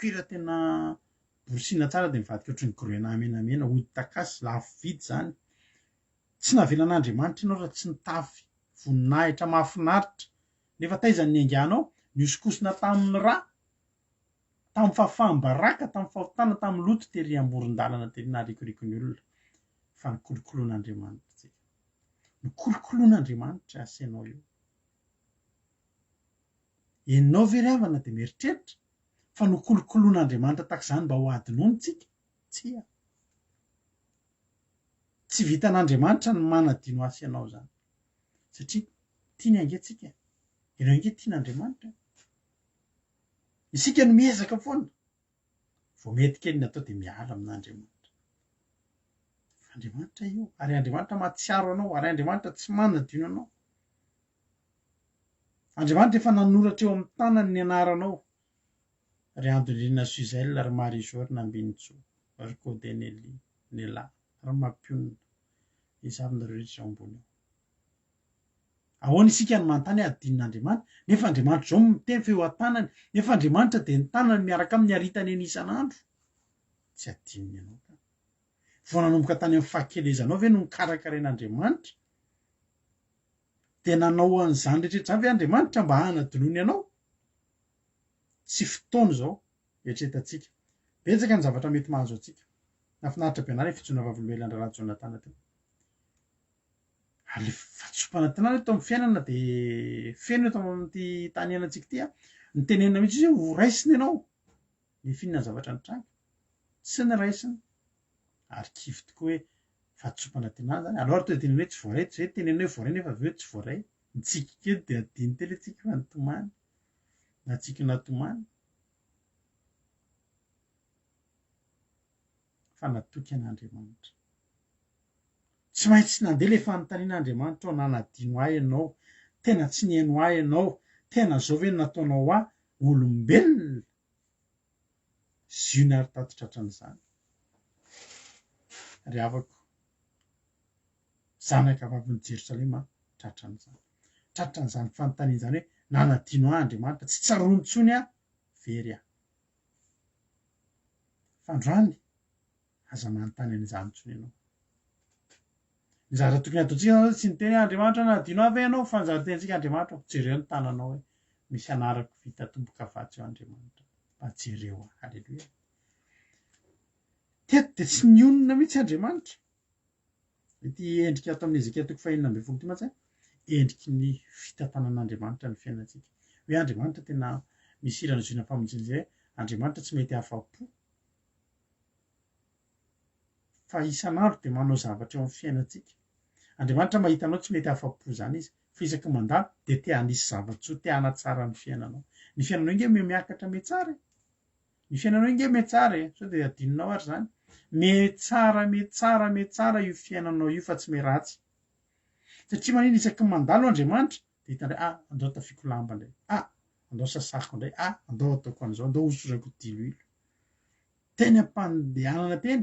cuir tena borosina tsara dia mivadika ohatran'ny grenat menamena, hodi-takasy, lafo vidy izany. Tsy navelan'Andriamanitra ianao raha tsy nitafy voninahitra mahafinaritra, nefa taiza ny niainganao? Nihosonkosona tamin'ny ra, tamin'ny fahafaham-baraka, tamin'ny fahotana, tamin'ny loto tery amoron-dalana tery naharikoriko ny olona. Fa nikolokoloan'Andriamanitra tsika. Nikolokoloan'Andriamanitra asainao io. Ianao ve ry havana dia mieritreritra fa nokolokoloan'Andriamanitra tahaka izany mba ho hadinoiny tsika? Tsia. Tsy vitan'Andriamanitra ny manadino ahy sy ianao izany. Satria tiany ange tsika e. Ianao ange tian'Andriamanitra e. Isika no miezaka foana. Vao mety kely ny atao dia miala amin'Andriamanitra. Fa Andriamanitra io, ary Andriamanitra mahatsiaro anao, ary Andriamanitra tsy manadino anao. Andriamanitra efa nanoratra eo amin'ny tanany ny anaranao, ry Andonirina Suzelle, ry Marie Jo, ry Nambinintsoa, ry Kodeneli, Nela, ry Mampionona, iza avy nareo rehetra izao ambony eo. Ahoana isika no manontany hoe adinon'Andriamanitra? Nefa Andriamanitra izao no miteny fa eo an-tanany, nefa Andriamanitra dia ny tanany miaraka aminy aritany eny isan'andro. Tsy adinony ianao ka. Vao nanomboka tany amin'ny fahakelezanao ve no nokarakarain'Andriamanitra? Dia nanao an'izany rehetra izany ve Andriamanitra mba hanadinoany anao? Tsy fotoana izao eritreretantsika. Betsaka ny zavatra mety mahazo antsika. Nahafinaritra be anah ilay fijoroana vavolombelona an-dRahalahy Jonathan teo. Ary ilay fahadisoam-panantenana eto amin'ny fiainana dia feno eto amin'ity tany iainantsika ity. Nitenenina mihitsy izy hoe ho raisina ianao. Nefa inona ny zavatra nitranga? Tsy niraisina. Ary kivy tokoa hoe fahadisoam-panantenana izany. Aleo ary tonga dia teneno hoe tsy voaray, tsy hoe teneno hoe voaray nefa avy eo tsy voaray. Nitsiky kely dia adino teo ilay tsiky fa nitomany. Na tsiky na tomany. Fa natoky an'Andriamanitra. Tsy maintsy nandeha ilay fanontaniana Andriamanitra ô nanadino ahy ianao, tena tsy nihaino ahy ianao, tena izao ve no nataonao ahy, olombelona? Ziona ary tato tratran'izany. Ry havako, zanaka vavin'i Jerosalema tratran'izany. Tratran'izany fanontaniana izany hoe nanadino ahy Andriamanitra, tsy tsaroany intsony aho, very aho. Fa androany, aza manontany an'izany intsony ianao. Ny zavatra tokony hataontsika zany tsy niteny hoe Andriamanitra nanadino ahy ve ianao fa ny zavatra tenintsika Andriamanitra ô jereo ny tananao hoe misy anarako vita tombokavatsa eo Andriamanitra mba jereo ahy. Haleloia. Teto dia tsy nionona mihitsy Andriamanitra. Ity endrika ato amin'ny Ezekiela toko fahenina ambin'ny folo ity mantsy endriky ny fitantanan'Andriamanitra ny fiainantsika. Hoe Andriamanitra tena misy hiran'ny Ziona Mpamonjena izay hoe Andriamanitra tsy mety afa-po. Fa isan'andro dia manao zavatra eo amin'ny fiainantsika. Andriamanitra mahita anao tsy mety afa-po izany Izy, fa isaky ny mandalo dia te hanisy zava-tsoa, te hanatsara ny fiainanao. Ny fiainanao ange miha-miakatra mihatsara e! Ny fiainanao ange mihatsara e! Sao dia adinonao ary izany? Mihatsara, mihatsara, mihatsara io fiainanao io fa tsy miharatsy. Satria manina isaky ny mandalo Andriamanitra dia hita indray, ah, andao tafiako lamba indray, ah, andao sasako indray, ah, andao ataoko an'izao, andao hosorako diloilo. Teny am-pandehanana teny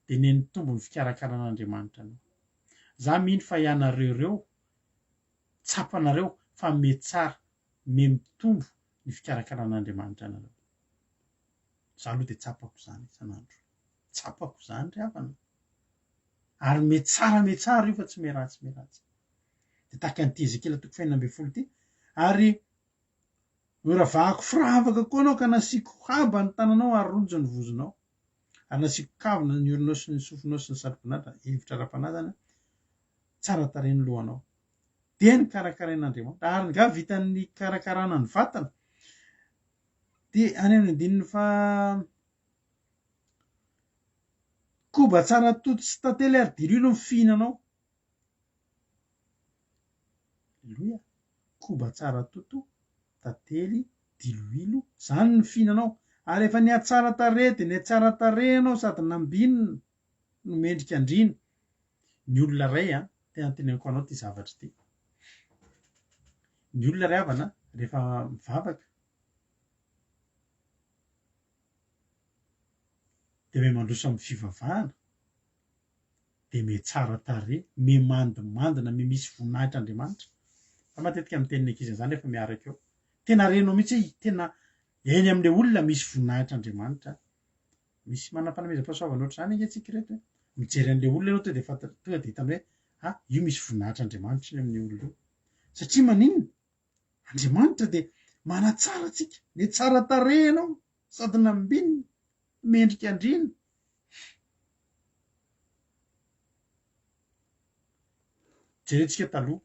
dia nenitombo ny fikarakaran'Andriamanitra anao. Za mino fa ianareo ireo tsapanareo fa miha tsara, miha mitombo ny fikarakaran'Andriamanitra anareo. Za aloha dia tsapako izany isan'andro. Tsapako izany ry havana. Ary miha tsara miha tsara io fa tsy miha ratsy miha ratsy. Dia tahaka an'ity Ezekiela toko fahenina ambin'ny folo ity. Ary Noravahako firavaka koa ianao ka nasiako haba ny tananao ary rojo ny vozonao. Ary nasiako kavina ny oronao sy ny sofinao sy ny satroboninahitra, hevitra ara-panahy izany an, tsara tarehy ny lohanao. Dia nokarakarain'Andriamanitra. Ary nga vitan'ny nikarakarana ny vatana? Dia any amin'ny andininy faha Koba tsara toto sy tantely ary diloilo ny fihinanao. Aleloia. Koba tsara toto, tantely, diloilo, izany ny fihinanao. Ary efa nihatsara tarehy dia nihatsara tarehy ianao sady nambinina no mendrika andriana. Ny olona iray an, tena teneniko anao ity zavatra ity. Ny olona ry havana rehefa mivavaka dia miha mandroso amin'ny fivavahana, dia miha tsara tarehy, miha mandimandina, miha misy voninahitra Andriamanitra. Za matetika miteny ny ankizy an'izany rehefa miaraka eo. Tena renao mihitsy hoe tena eny amin'ilay olona misy voninahitra Andriamanitra. Misy manam-panomezam-pahasoavana ohatr'izany ange tsika ireto e. Mijery an'ilay olona ianao tonga dia fantatra, tonga dia hitanao hoe ah, io misy voninahitra Andriamanitra iny amin'io olona io. Satria maninona? Andriamanitra dia manatsara antsika. Ny tsara tarehy ianao sady nambinina, mendrika andriana. Jerentsika taloha,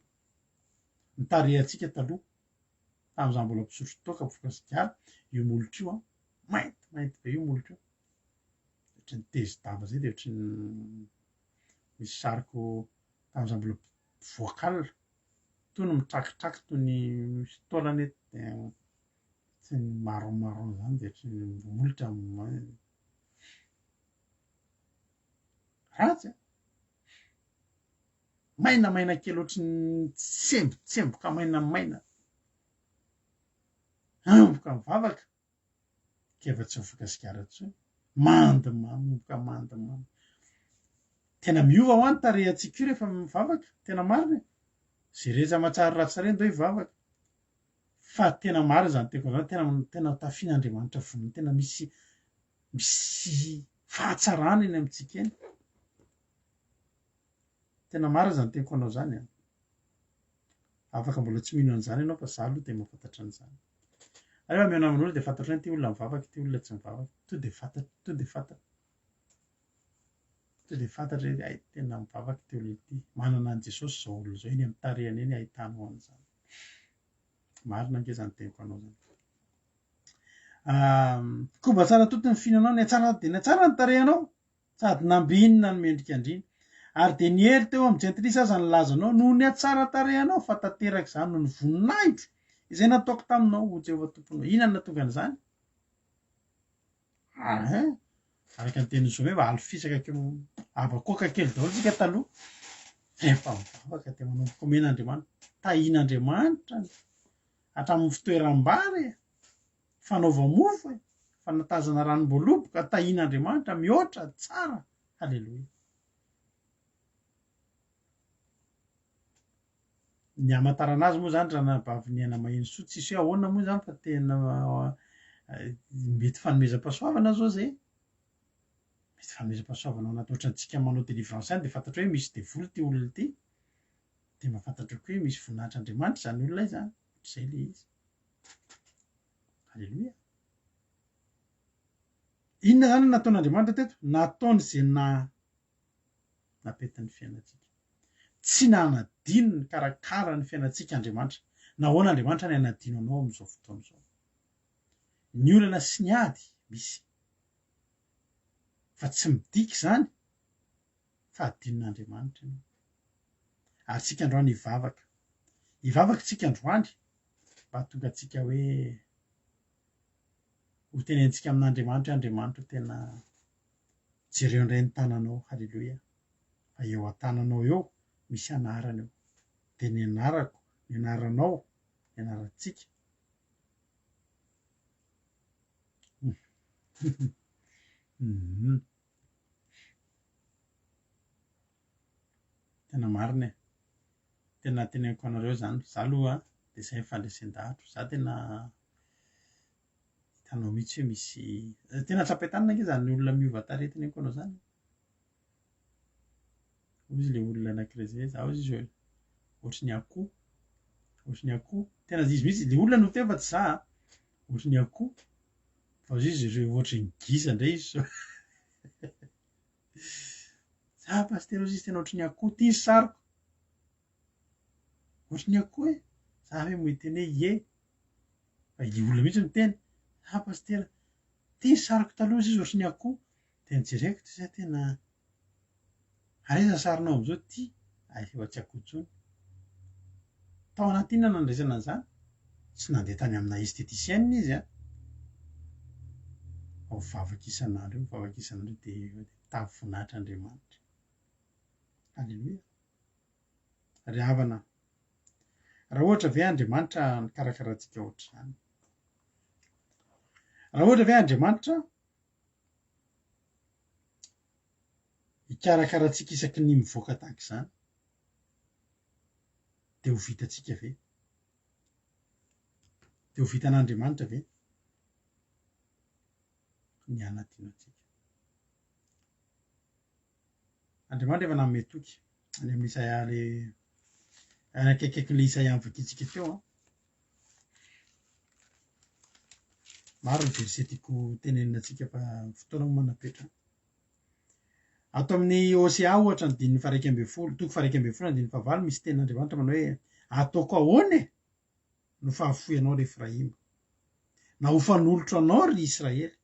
ny tarehantsika taloha, tamin'izaho mbola mpisotro toaka, mpifoka sigara, io molotra io an, maintimainty be io molotra io. Ohatran'ny tezi-damba izay dia ohatran'ny misy sariko tamin'izaho mbola mpivoaka alina. Toy ny mitrakitraky toy ny misy taolana eto dia tsy ny marron marron izany dia ohatry ny molotra ratsy a! Mainamaina kely ohatry ny tsembotsemboka mainamaina. Amboka mivavaka. Keva tsy mifoka sigara intsony. Mando manomboka mando mando. Tena miova hoa ny tarehantsika io rehefa mivavaka. Tena marina e. Izay rehetra mahatsara ratsy tarehy ndao hivavaka. Fa tena marina izany teniko izany, tena tena tafian'Andriamanitra vonona, tena misy misy fahatsarana eny amintsika eny. Tena marina izany teniko anao izany an. Afaka mbola tsy mino an'izany ianao fa za aloha dia mahafantatra an'izany. Ary rehefa mihaona amin'olona dia fantatro hoe ity olona mivavaka, ity olona tsy mivavaka. To dia fantatra, to dia fantatra. To dia fantatra hoe hay tena mivavaka ity olona ity. Manana an'i Jesosy izao olona izao, eny amin'ny tarehiny eny ahitanao an'izany. Marina ange izany teniko anao izany. Koba tsara toto ny fihinanao, ny tsara dia ny tsara ny tarehinao. Sady nambinina ny mendrika andriana. Ary dia niely teo amin'ny jentilisa aza ny lazanao noho ny hatsaran-tarehinao, fa tanteraka izany noho ny voninahitro izay nataoko taminao, hoy Jehovah Tomponao. Inona no nahatonga an'izany? Ahin, araka ny tenin'i Zomeva, alo fisaka kely, abakoaka kely daholo isika taloha. Rehefa mivavaka dia manomboka omen'Andriamanitra, tahian'Andriamanitra hatramin'ny fitoeram-bary e. Fanaova-mofo e! Fanatazana ranom-boaloboka, tahian'Andriamanitra, mihoatra, tsara! Haleloia! Ny hamantarana azy moa izany ranabavy Niaina Mahenisoa tsisy hoe ahoana moa izany fa tena mety fanomezam-pahasoavana zao zay e! Mety fanomezam-pahasoavana ao anaty ohatrantsika manao délivrance ihany dia fantatrao hoe misy devoly ity olona ity dia mba fantatrao koa hoe misy voninahitr'Andriamanitra izany olona izany, ohatr'izay ilay izy. Aleloia. Inona izany no nataon'Andriamanitra teto? Nataony izay na napetin'ny fiainantsika. Tsy nanadino nikarakara ny fiainantsika Andriamanitra. Nahoana Andriamanitra ny hanadino anao amin'izao fotoana izao? Ny olana sy ny ady misy. Fa tsy midika izany fa adinon'Andriamanitra ianao. Ary tsika androany hivavaka. Hivavaka tsika androany mba hahatonga antsika hoe ho tenentsika amin'Andriamanitra hoe Andriamanitra tena jereo indray ny tananao, haleloia, fa eo an-tananao eo misy anarana eo, dia ny anarako, ny anaranao, ny anarantsika. Tena marina e. Tena teneniko anareo izany, za aloha dia izay ny fandresen-dahatro, za tena hitanao mihitsy hoe misy, tena tsapain-tanana ange izany olona miova tarehy teneniko anao izany e. Hoy izy ilay olona anankiray izay, za hoy izy hoe ohatry ny akoho, ohatry ny akoho, tena izy mihitsy, ilay olona no niteny fa tsy za an, ohatry ny akoho, fa hoy izy ohatry ny gisa indray izy zao. Za pasitera ozy izy tena ohatry ny akoho ty sariko. Ohatry ny akoho e. Za ve moa hiteny hoe ie. Fa ilay olona mihitsy miteny, za pasitera, ty sariko taloha ozy izy ohatry ny akoho. Dia nojereko ty zay tena ary aiza ny sarinao amin'izao ty? Ay efa tsy akoho intsony. Tao anaty inona no nandraisana an'izany? Tsy nandeha tany amina esthéticienne izy an! Fa mivavaka isan'andro eo, mivavaka isan'andro eo dia mitavy voninahitra Andriamanitra. Alléluia. Ry havana, raha ohatra ve Andriamanitra nikarakara antsika ohatr'izany? Raha ohatra ve Andriamanitra hikarakara antsika isaky ny mivoaka tahaka izany dia ho vitantsika ve? Dia ho vitan'Andriamanitra ve ny hanadino antsika? Andriamanitra efa nanome toky any amin'ny Isaia le any akaikikaikin'ilay Isaia novakintsika teo an. Maro ny verset tiako tenenina antsika fa fotoana moa manam-petra. Ato amin'ny Hosea ohatra andininy faha-11, toko faha-11 andininy fahavalo misy tenin'Andriamanitra manao hoe ataoko ahoana e no fahafoy anao ry Efraima, na ho fanolotro anao ry Israely.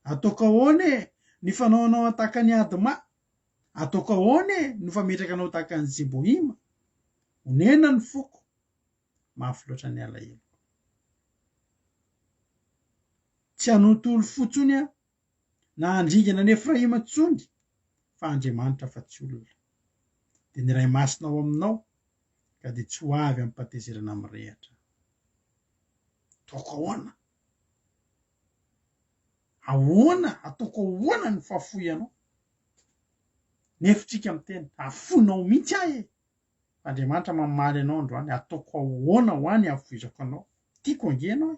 Ataoko ahoana e ny fanao anao tahaka an'i Adma, ataoko ahoana e no fametraka anao tahaka an'i Zeboima. Onena ny foko, mafy loatra ny alaheloko. Tsy hanontolo fo intsony aho, na handringana an'i Efraima intsony, fa Andriamanitra fa tsy olona. Dia ny Iray Masina ao aminao, ka dia tsy ho avy amim-pahatezerana mirehitra. Ataoko ahoana? Ahoana? Ataoko ahoana ny fahafoy anao? Nefa tsika miteny, afoinao mihitsy aho e! Andriamanitra mamaly anao androany, ataoko ahoana ho ahy ny hahafoizako anao? Tiako ange ianao e!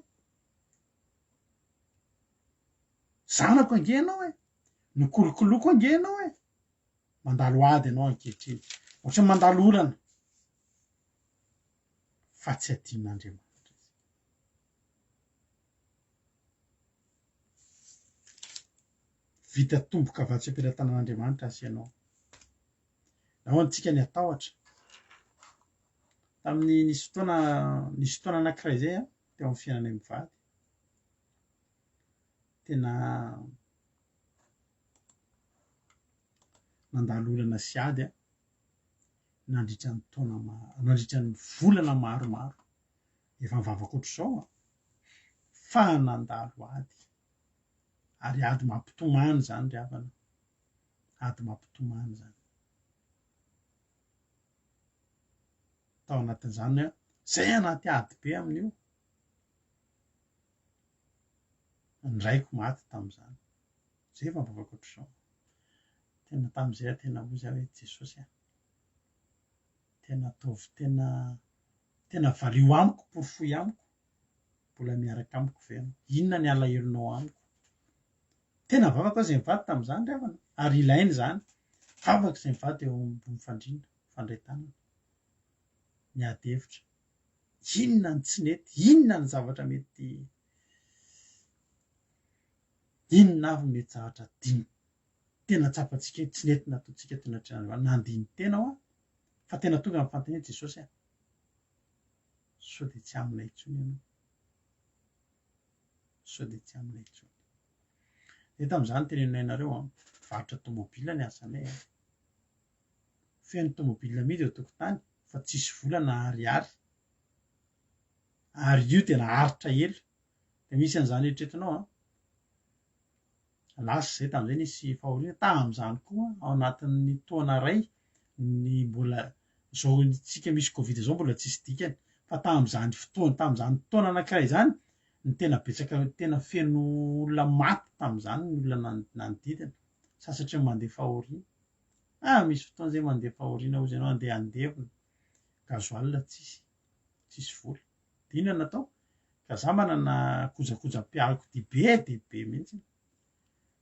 Zanako ange ianao e! Nokolokoloiko ange ianao e! Mandalo ady ianao ankehitriny, ohatran'ny mandalo olana, fa tsy adinon'Andriamanitra izy. Vita tombokavatso am-pelatanan'Andriamanitra aza ianao. Nahoana tsika ny hatahotra? Tamin'ny nisy fotoana nisy fotoana anankiray izay an, teo amin'ny fiainanay mivady, tena nandalo olana sy ady aho nandritra ny taona maro, nandritra ny volana maromaro. Efa nivavaka ohatr'izao aho, fa nandalo ady. Ary ady mampitomany izany ry havana. Ady mampitomany izany. Tao anatin'izany aho, zay anaty ady be amin'io. Ny raiko maty tamin'izany. Zay efa mivavaka ohatr'izao. Tena tamin'izay aho tena hozy aho hoe Jesosy a. Tena ataovy tena tena valio amiko, porofoy amiko. Mbola miaraka amiko ve ianao? Inona ny alahelonao amiko? Tena vavaka aho izay mivady tamin'izany ry havana, ary ilaina izany. Vavaka izay mivady eo ambony fandriana, mifandray tanana, miady hevitra. Inona ny tsy nety? Inona ny zavatra mety Inona avy mety zavatra diny tena tsapantsika hoe tsy nety nataontsika teo anatrehan'Andriamanitra? Nandini-tena aho fa tena tonga amin'ny fanontaniana Jesosy a! Sao dia tsy aminay intsony ianao? Sao dia tsy aminay intsony? Dia tamin'izany teneninay anareo an, mpivarotra tomobila ny asanay an. Feno tomobila amidy eo an-tokotany fa tsisy vola na ariary. Ary io dia naharitra ela. Dia misy an'izany eritreretinao an. Lasa izay tamin'izay nisy fahoriana, tamin'izany koa ao anatin'ny taona iray ny mbola izao tsika misy covid izao mbola tsisy dikany fa tamin'izany fotoana tamin'izany taona anankiray izany ny tena betsaka tena feno olona maty tamin'izany ny olona nanodidina sasatry ny mandeha fahoriana ah misy fotoana izay mandeha fahoriana hozy ianao andeha handevina gasoil tsisy tsisy vola Dia inona no natao? Ka za manana kojakojam-piarakodia be dia be mihitsy.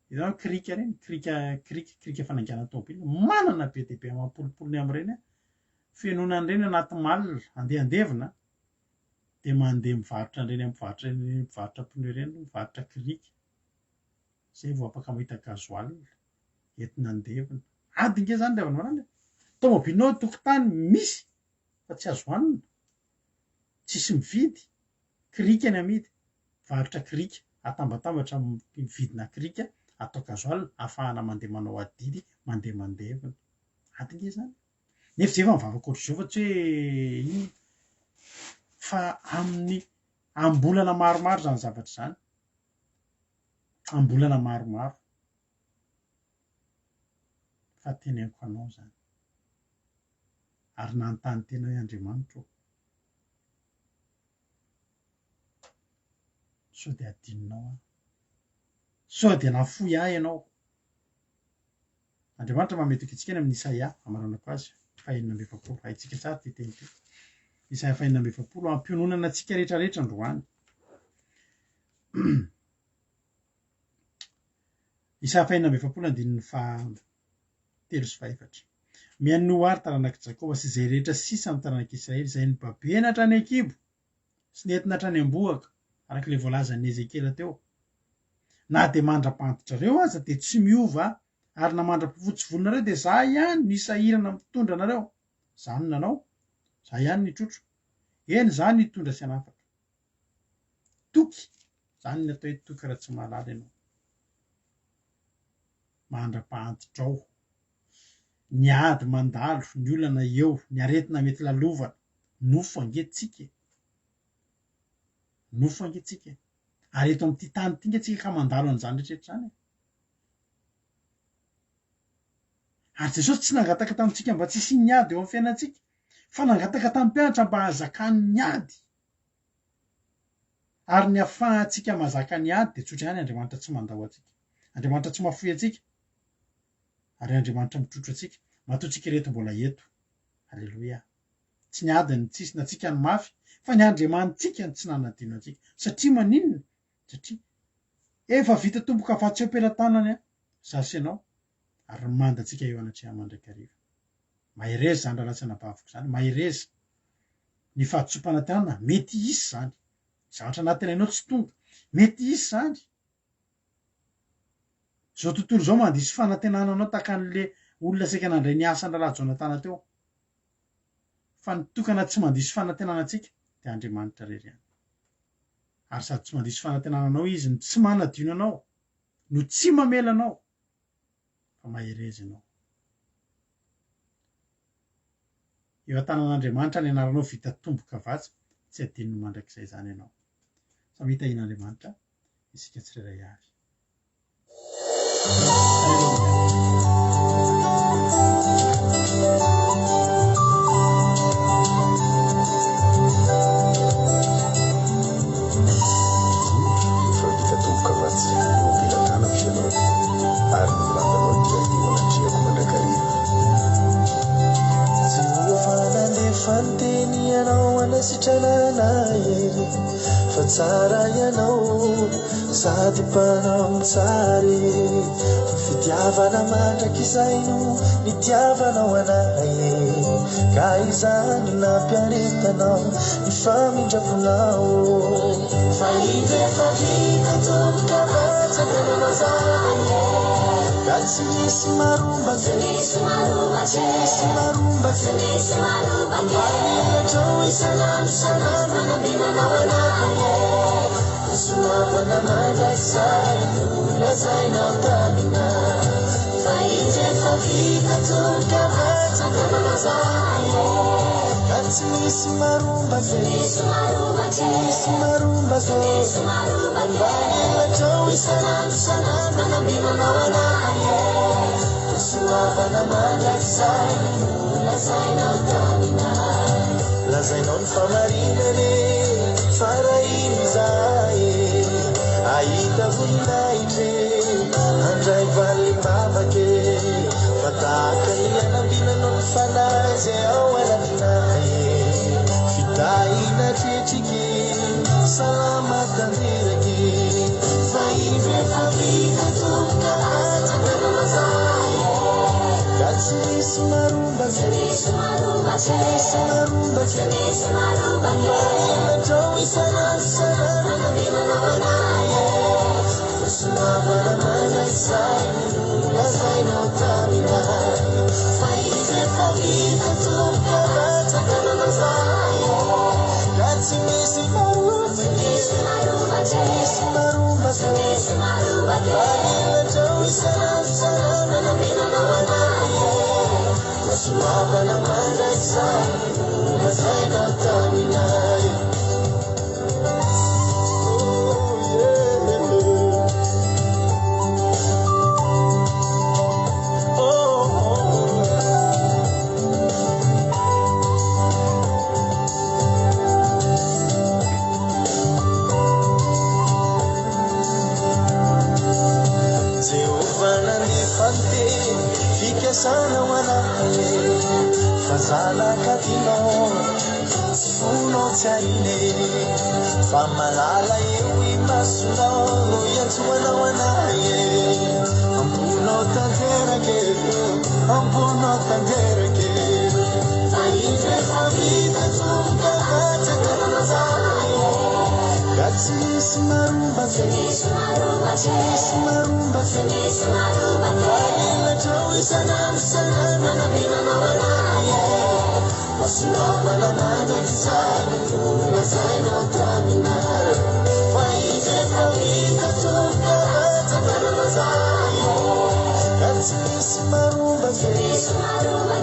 Hitanao krika ireny, krika krika krika fanaingana tômôbila, manana be dia be amam-polopolony amin'ireny aho. Fenoina an'ireny anaty malle, andeha handevina dia mandeha mivarotra an'ireny amin'ny mpivarotra ireny mpivarotra pneu ireny, mivarotra krika. Zay vao afaka mahita gasoil. Entina handevina. Ady nge zany ry havana malala e. Tomobilinao an-tokotany misy fa tsy azo hanina. Tsisy mividy. Krika ny amidy. Varotra krika atambatambatra vidina krika atao gasoil ahafahana mandeha manao adidy mandeha mandevina. Ady nge zany. Nefa zay efa mivavaka ohatr'izao fa tsy hoe inona. Fa amin'ny am-bolana maromaro izany zavatra izany. Am-bolana maromaro. Fa teneniko anao izany. Ary nanontany tena hoe Andriamanitra ô, sao dia adinonao aho? Sao dia nafoy ahy ianao? Andriamanitra manome toky antsika any amin'ny Isaia, hamaranako azy, fahenina amby 40. Haintsika tsara ity teny ity. Isaia fahenina amby 40, hampiononana antsika rehetrarehetra androany. Isaia fahenina amby 40 andininy fahatelo sy fahefatra. Mihainoa àry taranak'i Jakoba sy izay rehetra sisa amin'ny taranak'i Israely, izay nobabena hatrany an-kibo sy nentina hatrany am-bohoka, araka ilay voalazan'i Ezekiela teo. Na dia mandra-pantitrareo aza dia tsy miova ary na mandra-pifotsy volonareo dia za ihany no hisahirana mitondra anareo. Za no nanao, za ihany no hitrotro. Eny, za no hitondra sy hanafaka. Toky, zany ny atao hoe toky raha tsy mahalala ianao. Mandra-pahantitrao. Ny ady mandalo, ny olana eo, ny aretina mety lalovana. Nofo ange tsika e. Nofo ange tsika e. Ary eto amin'ity tany ity ange tsika ka mandalo an'izany rehetra rehetra izany e. Ary Jesosy tsy nangataka tamintsika mba tsy hisian'ny ady eo amin'ny fiainantsika, fa nangataka tamin'ny mpianatra mba hahazakany ny ady. Ary ny ahafahantsika mahazaka ny ady dia tsotra ihany, Andriamanitra tsy mandao antsika. Andriamanitra tsy mahafoy antsika. Ary Andriamanitra mitrotro antsika. Matoa tsika ireto mbola eto. Aleloia. Tsy ny ady no tsisy na tsika no mafy, fa ny Andriamanitsika no tsy nanadino antsika. Satria maninona? Satria efa vita tombokavatsa eo am-pelatanany izaho sy ianao, ary ny mandantsika eo anatrehany mandrakariva. Mahereza izany rahalahy sy anabaviko izany, mahereza. Ny fahadisoam-panantenana, mety hisy izany. Zavatra nantenainao tsy tonga, mety hisy izany. Izao tontolo izao mandiso fanantenana anao tahaka an'ilay olona saika nandray ny asan'ny rahalahy Jonatana teo. Fa ny tokana tsy mandiso fanantenana antsika dia Andriamanitra irery ihany. Ary sady tsy mandiso fanantenana anao Izy no tsy manadino anao, no tsy mamela anao, fa mahereza ianao. Eo an-tanan'Andriamanitra ny anaranao vita tombokavatsa, tsy adinony mandrakizay izany ianao. Samy hitahian'Andriamanitra isika tsirairay avy. Aleloia. Efa vita tombokavatsa eo am-pelatanako ianao, ary ny mandanao dia eo anatrehako mandrakariva. Jehovah nandefa ny teny ianao hanasitranana ahy, fa tsara ianao sady mpanao ny tsara e. Fa fitiavana mandrakizay no nitiavanao anay e, ka izany nampiaretanao ny famindram-ponao. Fa indro efa vita tombokavatsa tananao zahay e. Ka tsy misy marombaka, tsy misy marombaka, tsy misy marombaka, tsy misy marombaka. Ambany elatrao isan'andro isan'andro manambinanao anay e. Soavana mandrakizay no nolazainao taminay. Fa indro efa vita tombokavatsa tananao zahay e. Ka tsy misy marombaka, tsy misy marombaka, tsy misy marombaka, tsy misy marombaka. Ambany elatrao isan'andro isan'andro manambinanao anay e. Soavana mandrakizay no nolazainao taminay. Lazainao ny fahamarinana e, fa raha iny izahay e, hahita voninahitra e, handray valim-bavaka e, fa tahaka ny hanambinanao ny fanahy izay ao anatinay e, fitahina tretrika e, salama tanteraka e, fa indro efa vita tomboka asa tanana zahay e, ka tsy misy marombaka, tsy misy marombaka, tsy misy marombaka, tsy misy marombaka, elatrao isan'andro isan'andro manambinanao anay e, soavana mandrakizay no nolazainao. Anilatrao isan'andro isan'andro nanambinanao anay e. Fahasoavana mandrakizay no nolazainao taminay. Oh yeah. Oh, oh. Jehovah nandefa ny teny fikasana ho anay fa zanaka tianao tsy fonao tsy arine fa malala eo imasonao no iantsoanao anay amponao tanteraka amponao tanteraka fa indro efa vita tomboka vatsy Ka tsisy marombaka Tsisy marombaka Fa elatrao isan'andro isan'andro Nanambinanao anay Fahasoavana mandrakizay no nolazainao taminay Fa izy efa vita tomboka vatsy Ka tsisy marombaka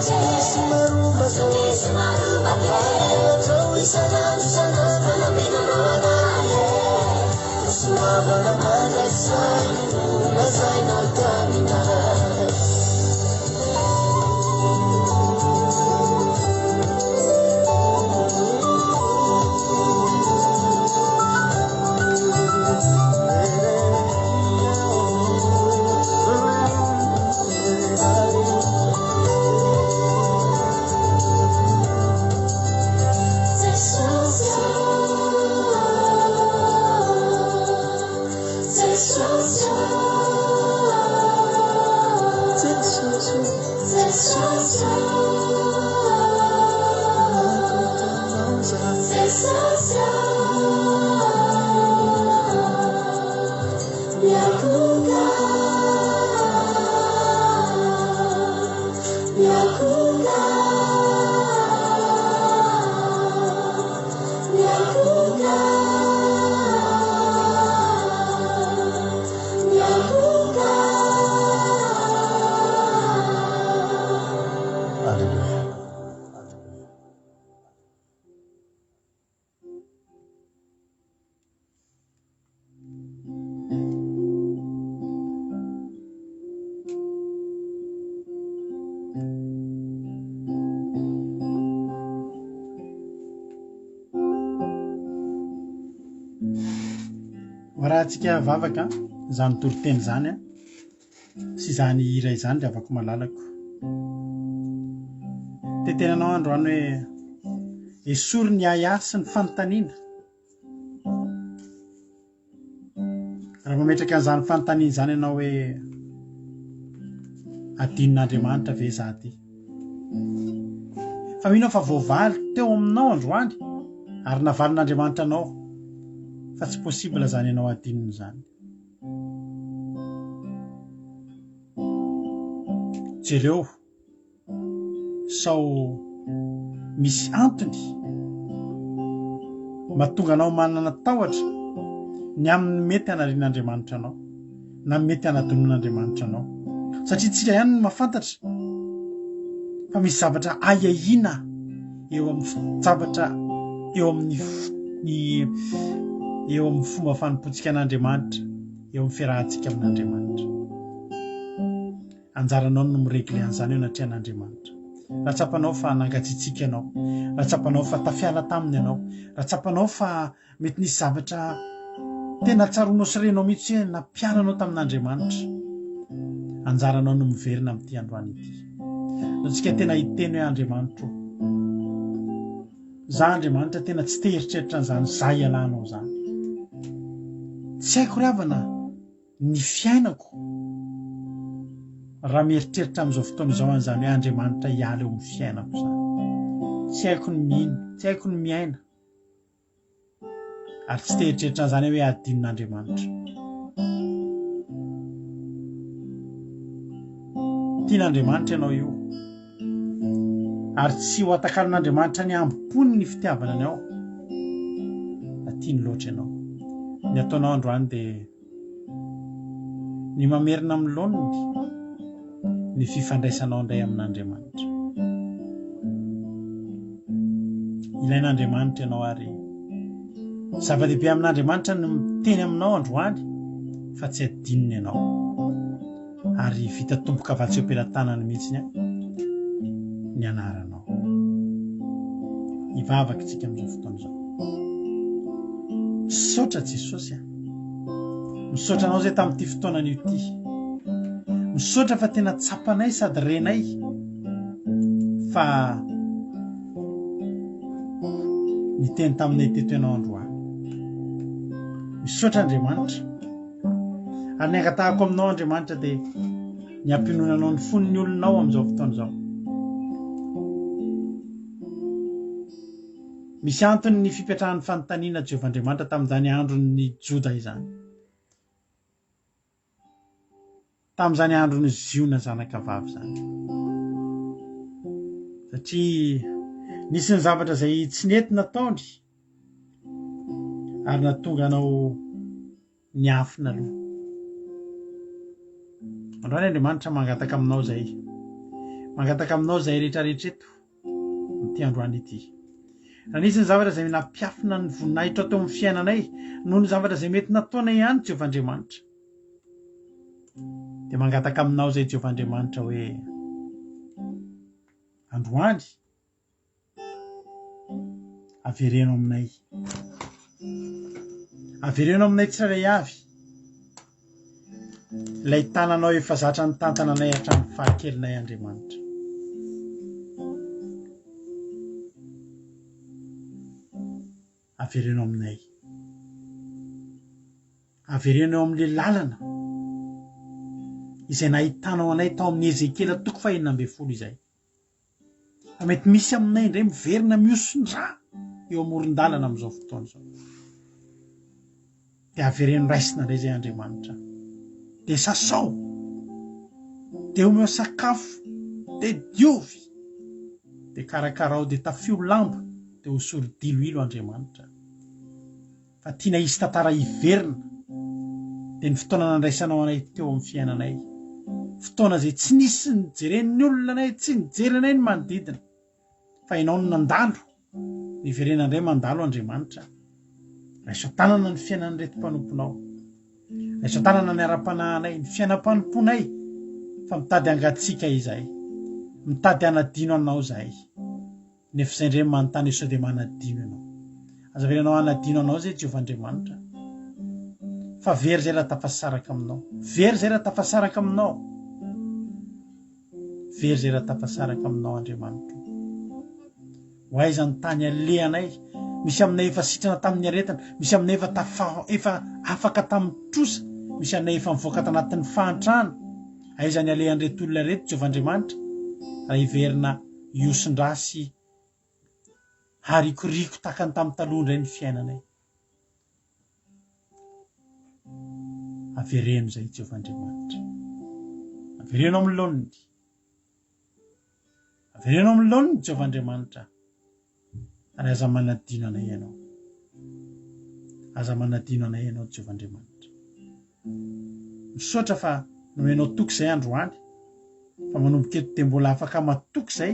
Tsisy marombaka Fa elatrao isan'andro isan'andro Nanambinanao anay Fahasoavana mandrakizay no nolazainao taminay. Alléluia. Hoarahantsika vavaka izany toriteny izany sy izany hira izany ry havako malalako. Tetenanao androany hoe esory ny ahiahy sy ny fanontaniana. Raha mametraka an'izany fanontaniana izany ianao hoe adinon'Andriamanitra ve izaho ity? Fa mino aho fa voavaly teo aminao androany ary navalin'Andriamanitra anao fa tsy possible izany ianao adinony izany. Jereo sao misy antony mahatonga anao manana tahotra ny amin'ny mety hanarian'Andriamanitra anao na mety hanadinoan'Andriamanitra anao. Satria tsika ihany no mahafantatra fa misy zavatra ahiahiana eo amin'ny zavatra eo amin'ny ny eo amin'ny fomba fanompoantsika an'Andriamanitra, eo amin'ny fiarahantsika amin'Andriamanitra. Anjaranao no mi-regler an'izany eo anatrehan'Andriamanitra. Raha tsapanao fa nangatsiatsiaka ianao, raha tsapanao fa tafiala taminy ianao, raha tsapanao fa mety nisy zavatra tena tsaroanao sy renao mihitsy hoe nampiala anao tamin'Andriamanitra, anjaranao no miverina amin'ity androany ity. Antsika tena hiteny hoe Andriamanitro, za Andriamanitra tena tsy te hieritreritra an'izany za hialanao izany. Tsy haiko ry havana ny fiainako raha mieritreritra amin'izao fotoana izao an'izany hoe Andriamanitra hiala eo amin'ny fiainako izany. Tsy haiko ny mino, tsy haiko ny miaina ary tsy te hieritreritra an'izany hoe adinon'Andriamanitra. Tian'Andriamanitra ianao io ary tsy ho atakalon'Andriamanitra ny hambom-pony ny fitiavana anao fa tiany loatra ianao. Ny ataonao androany dia. Ny mamerina amin'ny laoniny ny fifandraisanao indray amin'Andriamanitra. Ilain'Andriamanitra ianao ary zava-dehibe amin'Andriamanitra ny miteny aminao androany fa tsy adinony ianao. Ary vita tombokavatsa eo am-pelatanany mihitsy ny anaranao. Hivavaka isika amin'izao fotoana izao. Misaotra Jesosy a. Misaotra anao izay tamin'ity fotoana anio ity. Misaotra fa tena tsapanay sady renay fa niteny taminay teto ianao androany. Misaotra Andriamanitra. Ary ny angatahako aminao Andriamanitra dia ny hampiononanao ny fon'ny olonao amin'izao fotoana izao. Misy antony ny fipetrahan'ny fanontaniana Jehovah Andriamanitra tamin'izany andron'ny Joda izany. Tamin'izany andron'i Ziona zanakavavy izany. Satria nisy ny zavatra izay tsy nety nataony ary nahatonga anao niafina aloha. Androany Andriamanitra mangataka aminao izay. Mangataka aminao izay rehetra rehetra eto ity androany ity. Raha nisy ny zavatra izay nampiafina ny voninahitra teo amin'ny fiainanay noho ny zavatra izay mety nataonay ihany Jehovah Andriamanitra. Dia mangataka aminao izay Jehovah Andriamanitra hoe androany Avereno aminay. Avereno aminay tsirairay avy. Ilay tananao efa zatra nitantana anay hatramin'ny fahakelinay Andriamanitra. Avereno aminay. Avereno eo amin'ilay lalana izay nahitanao anay tao amin'ny Ezekiela toko fahenina ambin'ny folo izay. Fa mety misy aminay indray miverina mihoson-drà eo amoron-dalana amin'izao fotoana izao. Dia avereno raisina indray izay Andriamanitra. Dia sasao. Dia omeo sakafo. Dia diovy. Dia karakarao, dia tafio lamba, dia hosory diloilo Andriamanitra. Fa tiana hisy tantara hiverina dia ny fotoana nandraisanao anay teo amin'ny fiainanay. Fotoana izay tsy nisy nijeren'ny olona anay, tsy nijery anay ny manodidina. Fa ianao no nandalo, miverena indray mandalo Andriamanitra. Raiso an-tanana ny fiainan'ireto mpanomponao. Raiso an-tanana ny ara-panahinay, ny fiainam-panomponay, fa mitady hangatsiaka izahay. Mitady hanadino anao izahay. Nefa izay indray manontany eo sao dia manadino ianao. Aza avelanao hanadino anao izay Jehovah Andriamanitra. Fa very izay raha tafasaraka aminao. Very izay raha tafasaraka aminao. Very izay raha tafasaraka aminao Andriamanitro. Ho aiza ny tany alehanay? Misy aminay efa sitrana tamin'ny aretina, misy aminay efa tafa efa afaka tamin'ny trosa, misy aminay efa nivoaka tanatin'ny fahantrana. Aiza ny alehan'ireto olona ireto Jehovah Andriamanitra raha hiverina hihoson-drà sy harikoriko tahaka ny tamin'ny taloha indray ny fiainanay. Avereno izay Jehovah Andriamanitra. Avereno amin'ny laoniny. Avereno amin'ny laoniny Jehovah Andriamanitra. Ary aza manadino anay ianao. Aza manadino anay ianao Jehovah Andriamanitra. Misaotra fa nomenao toky izay androany. Fa manomboka eto dia mbola afaka matoky izay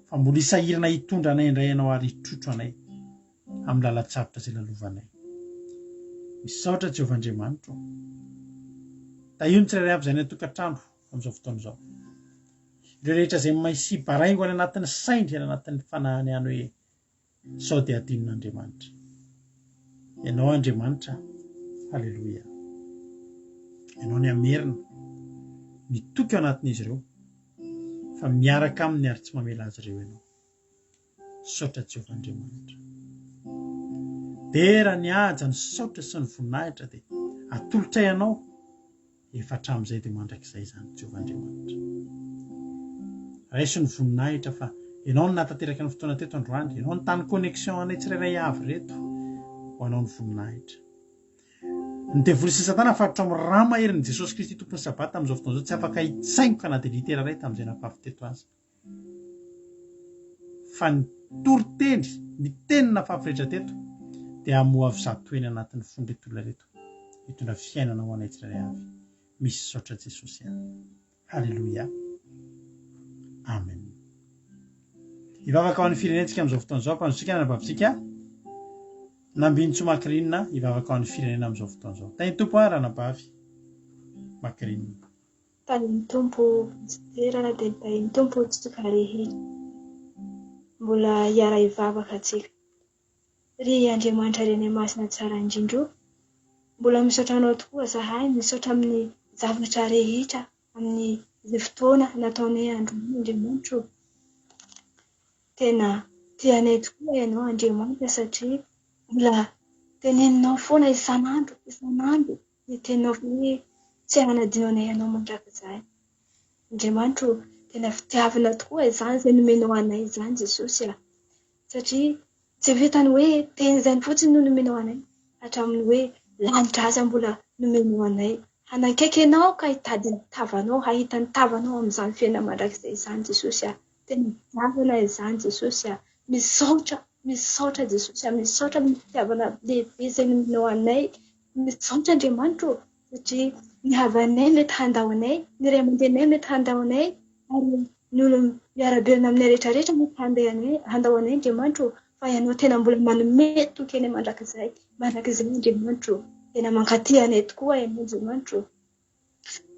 fa mbola hisahirana hitondra anay indray ianao ary hitrotro anay amin'ny lalan-tsarotra izay lalovanay. Misaotra Jehovah Andriamanitro. Tahio ny tsirairay avy izay any an-tokantrano amin'izao fotoana izao. Ireo rehetra izay maisia baraingo any anatin'ny sainy, any anatin'ny fanahiny any hoe sao dia adinon'Andriamanitra. Ianao Andriamanitra, haleloia. Ianao ny hamerina ny toky ao anatin'izy ireo fa miaraka aminy ary tsy mamela azy ireo ianao. Misaotra Jehovah Andriamanitra. Dera ny haja, ny saotra sy ny voninahitra dia atolotray anao efa hatramin'izay dia mandrakizay izany Jehovah Andriamanitra. Raiso ny voninahitra fa ianao no nahatanteraka ny fotoana teto androany, ianao no tany connexion anay tsirairay avy ireto, ho anao ny voninahitra. Ny devoly sy satana faritra amin'ny rà maherin'i Jesosy Kristy Tompon'ny Sabata amin'izao fotoana izao tsy afaka hitsaingoka na dia litera iray tamin'izay nafafy teto aza. Fa ny toriteny, ny teny nafafy rehetra teto dia hamoha avy zato heny anatin'ny fon'ireto olona ireto, hitondra fiainana ho anay tsirairay avy. Misaotra Jesosy a. Haleloia. Amen. Hivavaka ho an'ny firenentsika amin'izao fotoana izao, ampandrosotsika ny anabavintsika Nambinintsoa Macrine hivavaka ho an'ny firenena amin'izao fotoana izao. Tahin'ny Tompo an ranabavy Macrine. Tahin'ny Tompo Pasitera dia tahin'ny Tompo tsika rehetra. Mbola hiara-hivavaka tsika. Ry Andriamanitra Reny Masina tsara indrindra o! Mbola misaotra Anao tokoa zahay, misaotra amin'ny zavatra rehetra, amin'ny izay fotoana nataonay androany Andriamanitra o! Tena tianay tokoa Ianao Andriamanitra satria mbola teneninao foana isan'andro isan'andro ny teninao hoe tsy hanadino anay Ianao mandrakizay. Andriamanitra o, tena fitiavana tokoa izany izay nomenao anay izany Jesosy a! Satria tsy vitan'ny hoe teny izany fotsiny no nomenao anay, hatramin'ny hoe lanitra aza mbola nomenao anay. Hanakaiky Anao ka hitady ny tavanao, hahita ny tavanao amin'izany fiainana mandrakizay izany Jesosy a! Tena fitiavana izany Jesosy a! Misaotra, misaotra Jesosy a! Misaotra amin'ny fitiavana lehibe izay nomenao anay. Misaotra Andriamanitra ô! Satria ny havanay mety handao anay, ny ray aman-dreninay mety handao anay, ary ny olona miara-belona aminay rehetra rehetra mety handeha anay, handao anay Andriamanitra ô, fa Ianao tena mbola manome toky anay mandrakizay, mandrakizay Andriamanitra ô. Tena mankaty anay tokoa Ianao Andriamanitra ô.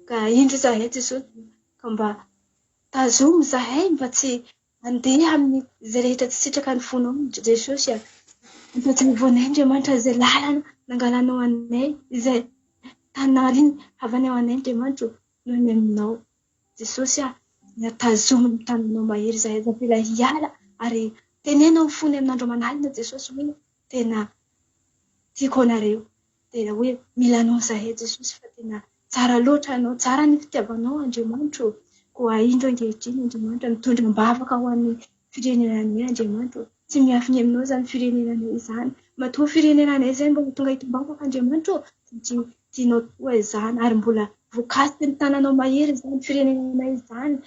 Ka indro izahay Jesosy, ka mba tazomy izahay mba tsy Andeha amin'ny izay rehetra tsy sitraka ny fonao Jesosy a. Ampatsiahivo anay Andriamanitra izay lalana nangalanao anay, izay tany nahariany havanay ho anay Andriamanitra ô, noho ny aminao. Jesosy a, tazomy ny tananao mahery izahay aza avela hiala ary teneno amin'ny fonay amin'andro aman'alina Jesosy hoe tena tiako anareo. Tena hoe mila anao izahay Jesosy fa tena tsara loatra Ianao, tsara ny fitiavanao Andriamanitra ô. Koa indro ankehitriny Andriamanitra mitondra am-bavaka ho an'ny firenenanay Andriamanitra ô. Tsy miafina aminao izany firenenanay izany. Matoa firenenanay izay mbola tonga eto am-bavaka Andriamanitra ô, satria tianao tokoa izany ary mbola voakasiky ny tananao mahery izany firenenanay izany.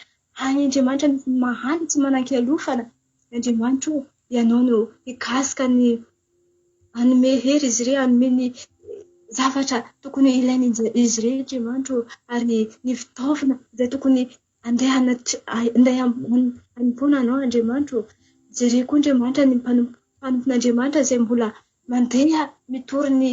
Any Andriamanitra misy ny mahantra tsy manan-kialofana. Andriamanitra ô, Ianao no hikasika ny hanome hery izy ireo, hanome ny zavatra tokony ilain'izy ireo Andriamanitra ô, ary ny fitaovana izay tokony handeha handeha hanompoana Anao Andriamanitra ô. Jereo koa Andriamanitra ny mpanompon'Andriamanitra izay mbola mandeha mitory ny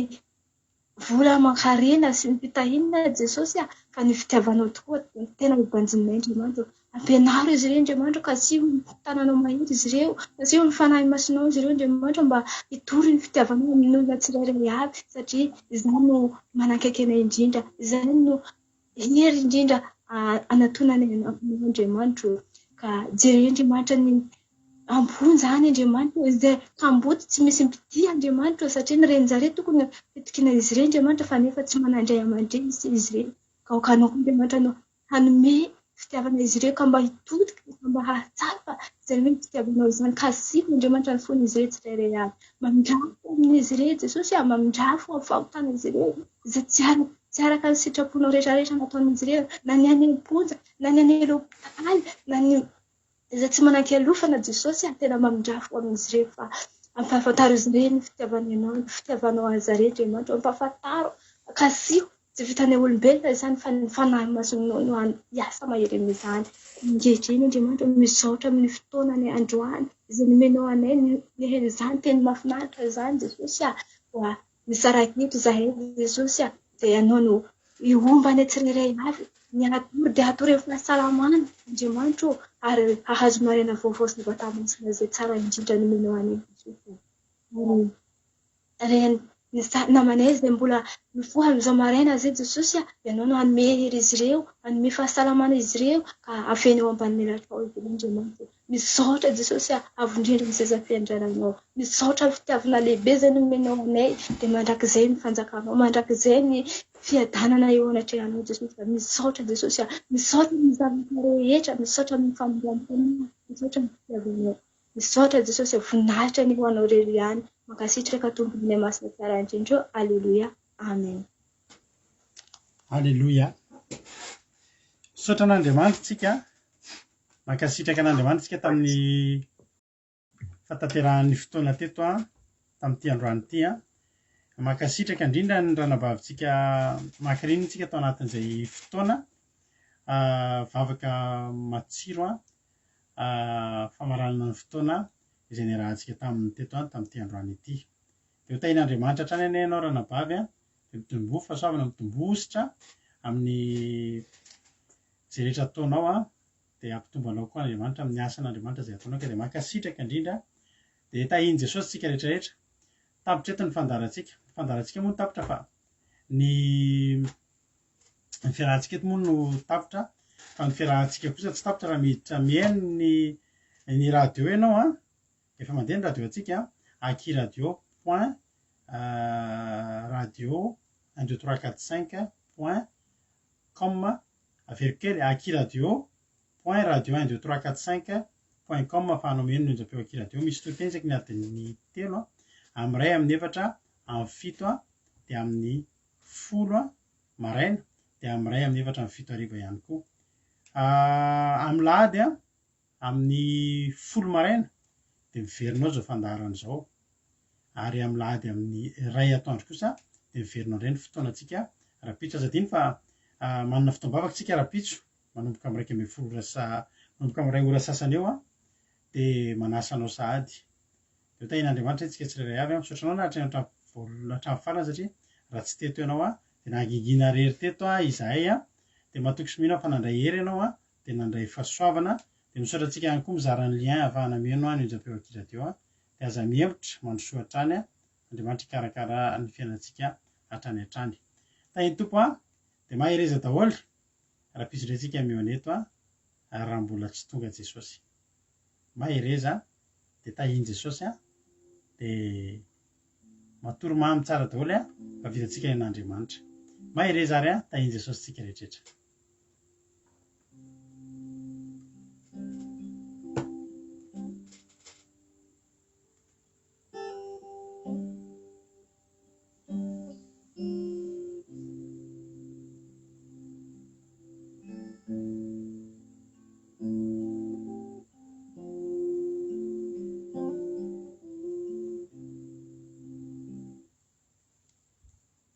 vola aman-karena sy ny fitahiana Jesosy a, fa ny fitiavanao tokoa no tena ho banjininay Andriamanitra ô. Ampianaro izy ireo Andriamanitra ô, kasiho ny tananao mahery izy ireo, kasiho ny Fanahy Masinao izy ireo Andriamanitra mba hitory ny fitiavanao amin'ny olona tsirairay avy satria izany no manakaiky anay indrindra, izany no hery indrindra anatonanay anao Andriamanitra ô. Ka jereo Andriamanitra ny Am-ponja any Andriamanitra ô, izay kamboty tsy misy mpitia Andriamanitra ô, satria ny renin-jareo tokony fitokiana izy ireny Andriamanitra fa nefa tsy manan-dray aman-dreny izy ireny. Ka aoka Anao koa Andriamanitra no hanome fitiavana izy ireo ka mba hitodika ka mba hahatsapa izany hoe ny fitiavanao izany. Kasiho Andriamanitra ny fon'izy ireo tsirairay avy. Mamindrafo amin'izy ireo Jesosy a, mamindrafo amin'ny fahotan'izy ireo izay tsy araka tsy araka ny sitraponao rehetrarehetra nataon'izy ireo, na ny any am-ponja, na ny any l'hôpitaly, na ny Izay tsy manan-kialofana Jesosy a, tena mamindrafo amin'izy ireo fa ampahafantaro izy ireny ny fitiavany anao, ny fitiavanao azy ireny Andriamanitra, ampahafantaro, kasiho, tsy vitanay olombelona izany fa ny Fanahy Masinao no hiasa mahery amin'izany. Ankehitriny Andriamanitra, misaotra amin'ny fotoanany androany izay nomenao anay nihaino izany teny mahafinaritra izany Jesosy a, koa Misaraka eto izahay Jesosy a, dia Ianao no hihomba anay tsirairay avy, ny hatory dia hatory amin'ny fahasalamana Andriamanitra ô, ary hahazo maraina vaovao sy vata masina izay tsara indrindra nomenao anay Jesosy a. Ary reny ny namanay izay mbola mifoha amin'izao maraina izay Jesosy a, Ianao no hanome hery izy ireo, hanome fahasalamana izy ireo, ka hafeno eo ambanin'ny elatrao izy ireo Andriamanitra ô. Misaotra Jesosy a, avo indrindra ny seza fiandriananao. Misaotra ny fitiavana lehibe izay nomenao anay, dia mandrakizay ny fanjakanao, mandrakizay ny fiadanana eo anatrehanao Jesosy a. Misaotra Jesosy a, misaotra amin'ny zavatra rehetra, misaotra amin'ny famindram-ponao, misaotra amin'ny fitiavanao. Misaotra Jesosy a, voninahitra anie ho anao irery ihany. Mankasitraka Tompo Ray Masina tsara indrindra ô. Aleloia. Amen. Aleloia. Misaotra an'Andriamanitra tsika. Mankasitraka an'Andriamanitra isika tamin'ny fahatanterahan'ny fotoana teto an, tamin'ity androany ity an. Mankasitraka indrindra ny ranabavintsika Macrine tsika tao anatin'izay fotoana. Vavaka matsiro famaranana ny fotoana izay niarahantsika taminy teto tamin'ity androany ity. Dia ho tahian'Andriamanitra hatrany anie ianao ranabavy a, dia mitomboa fahasoavana, mitomboa hosotra amin'ny izay rehetra ataonao a, dia hampitombo anao koa Andriamanitra amin'ny asan'Andriamanitra izay ataonao ka dia mankasitraka indrindra. Dia tahian'i Jesosy tsika rehetra rehetra. Tapitra eto ny fandaharantsika. Ny fandaharantsika moa no tapitra fa ny ny fiarahantsika eto moa no tapitra fa ny fiarahantsika kosa tsy tapitra raha miditra mihaino ny ny radio ianao an. Efa mandeha ny radio antsika an, aky radio point radio un deux trois quatre cinq point com, averiko kely, aky radio point radio un deux trois quatre cinq point com ahafahanao mihaino ny onjam-peo aky radio. Misy toriteny isaky ny adin'ny telo an, amin'ny iray, amin'ny efatra, amin'ny fito an, dia amin'ny folo an, maraina, dia amin'ny iray, amin'ny efatra, amin'ny fito hariva ihany koa. Amin'ny lahady an, Amin'ny folo maraina dia miverina ao izao fandaharana izao ary amin'ny lahady amin'ny iray atoandro kosa dia miverina ao indray ny fotoanantsika rahampitso. Aza adino fa manana fotoam-bavaka isika rahampitso manomboka amin'ny 11 ora sa manomboka amin'ny iray ora sasany eo dia manasa anao sahady. Dia ho tahian'Andriamanitra isika tsirairay avy. Misaotra anao nahatreny hatramin'ny hatramin'ny farany satria raha tsy teto ianao dia nangingina irery teto izahay dia matoky sy mino aho fa nandray hery ianao dia nandray fahasoavana dia misaotra antsika ihany koa mizara ny lien ahafahana mihaino ny onjam-peo aky radio dia aza mihemotra mandrosoa hatrany Andriamanitra hikarakara ny fiainantsika hatrany hatrany Tahin'ny Tompo a dia mahereza daholo rahampitso indray tsika mihaona eto a raha mbola tsy tonga Jesosy mahereza dia tahin'i Jesosy a dia matory mamy tsara daholo a fa vitantsika ny an'Andriamanitra mahereza ary a tahin'i Jesosy tsika rehetra.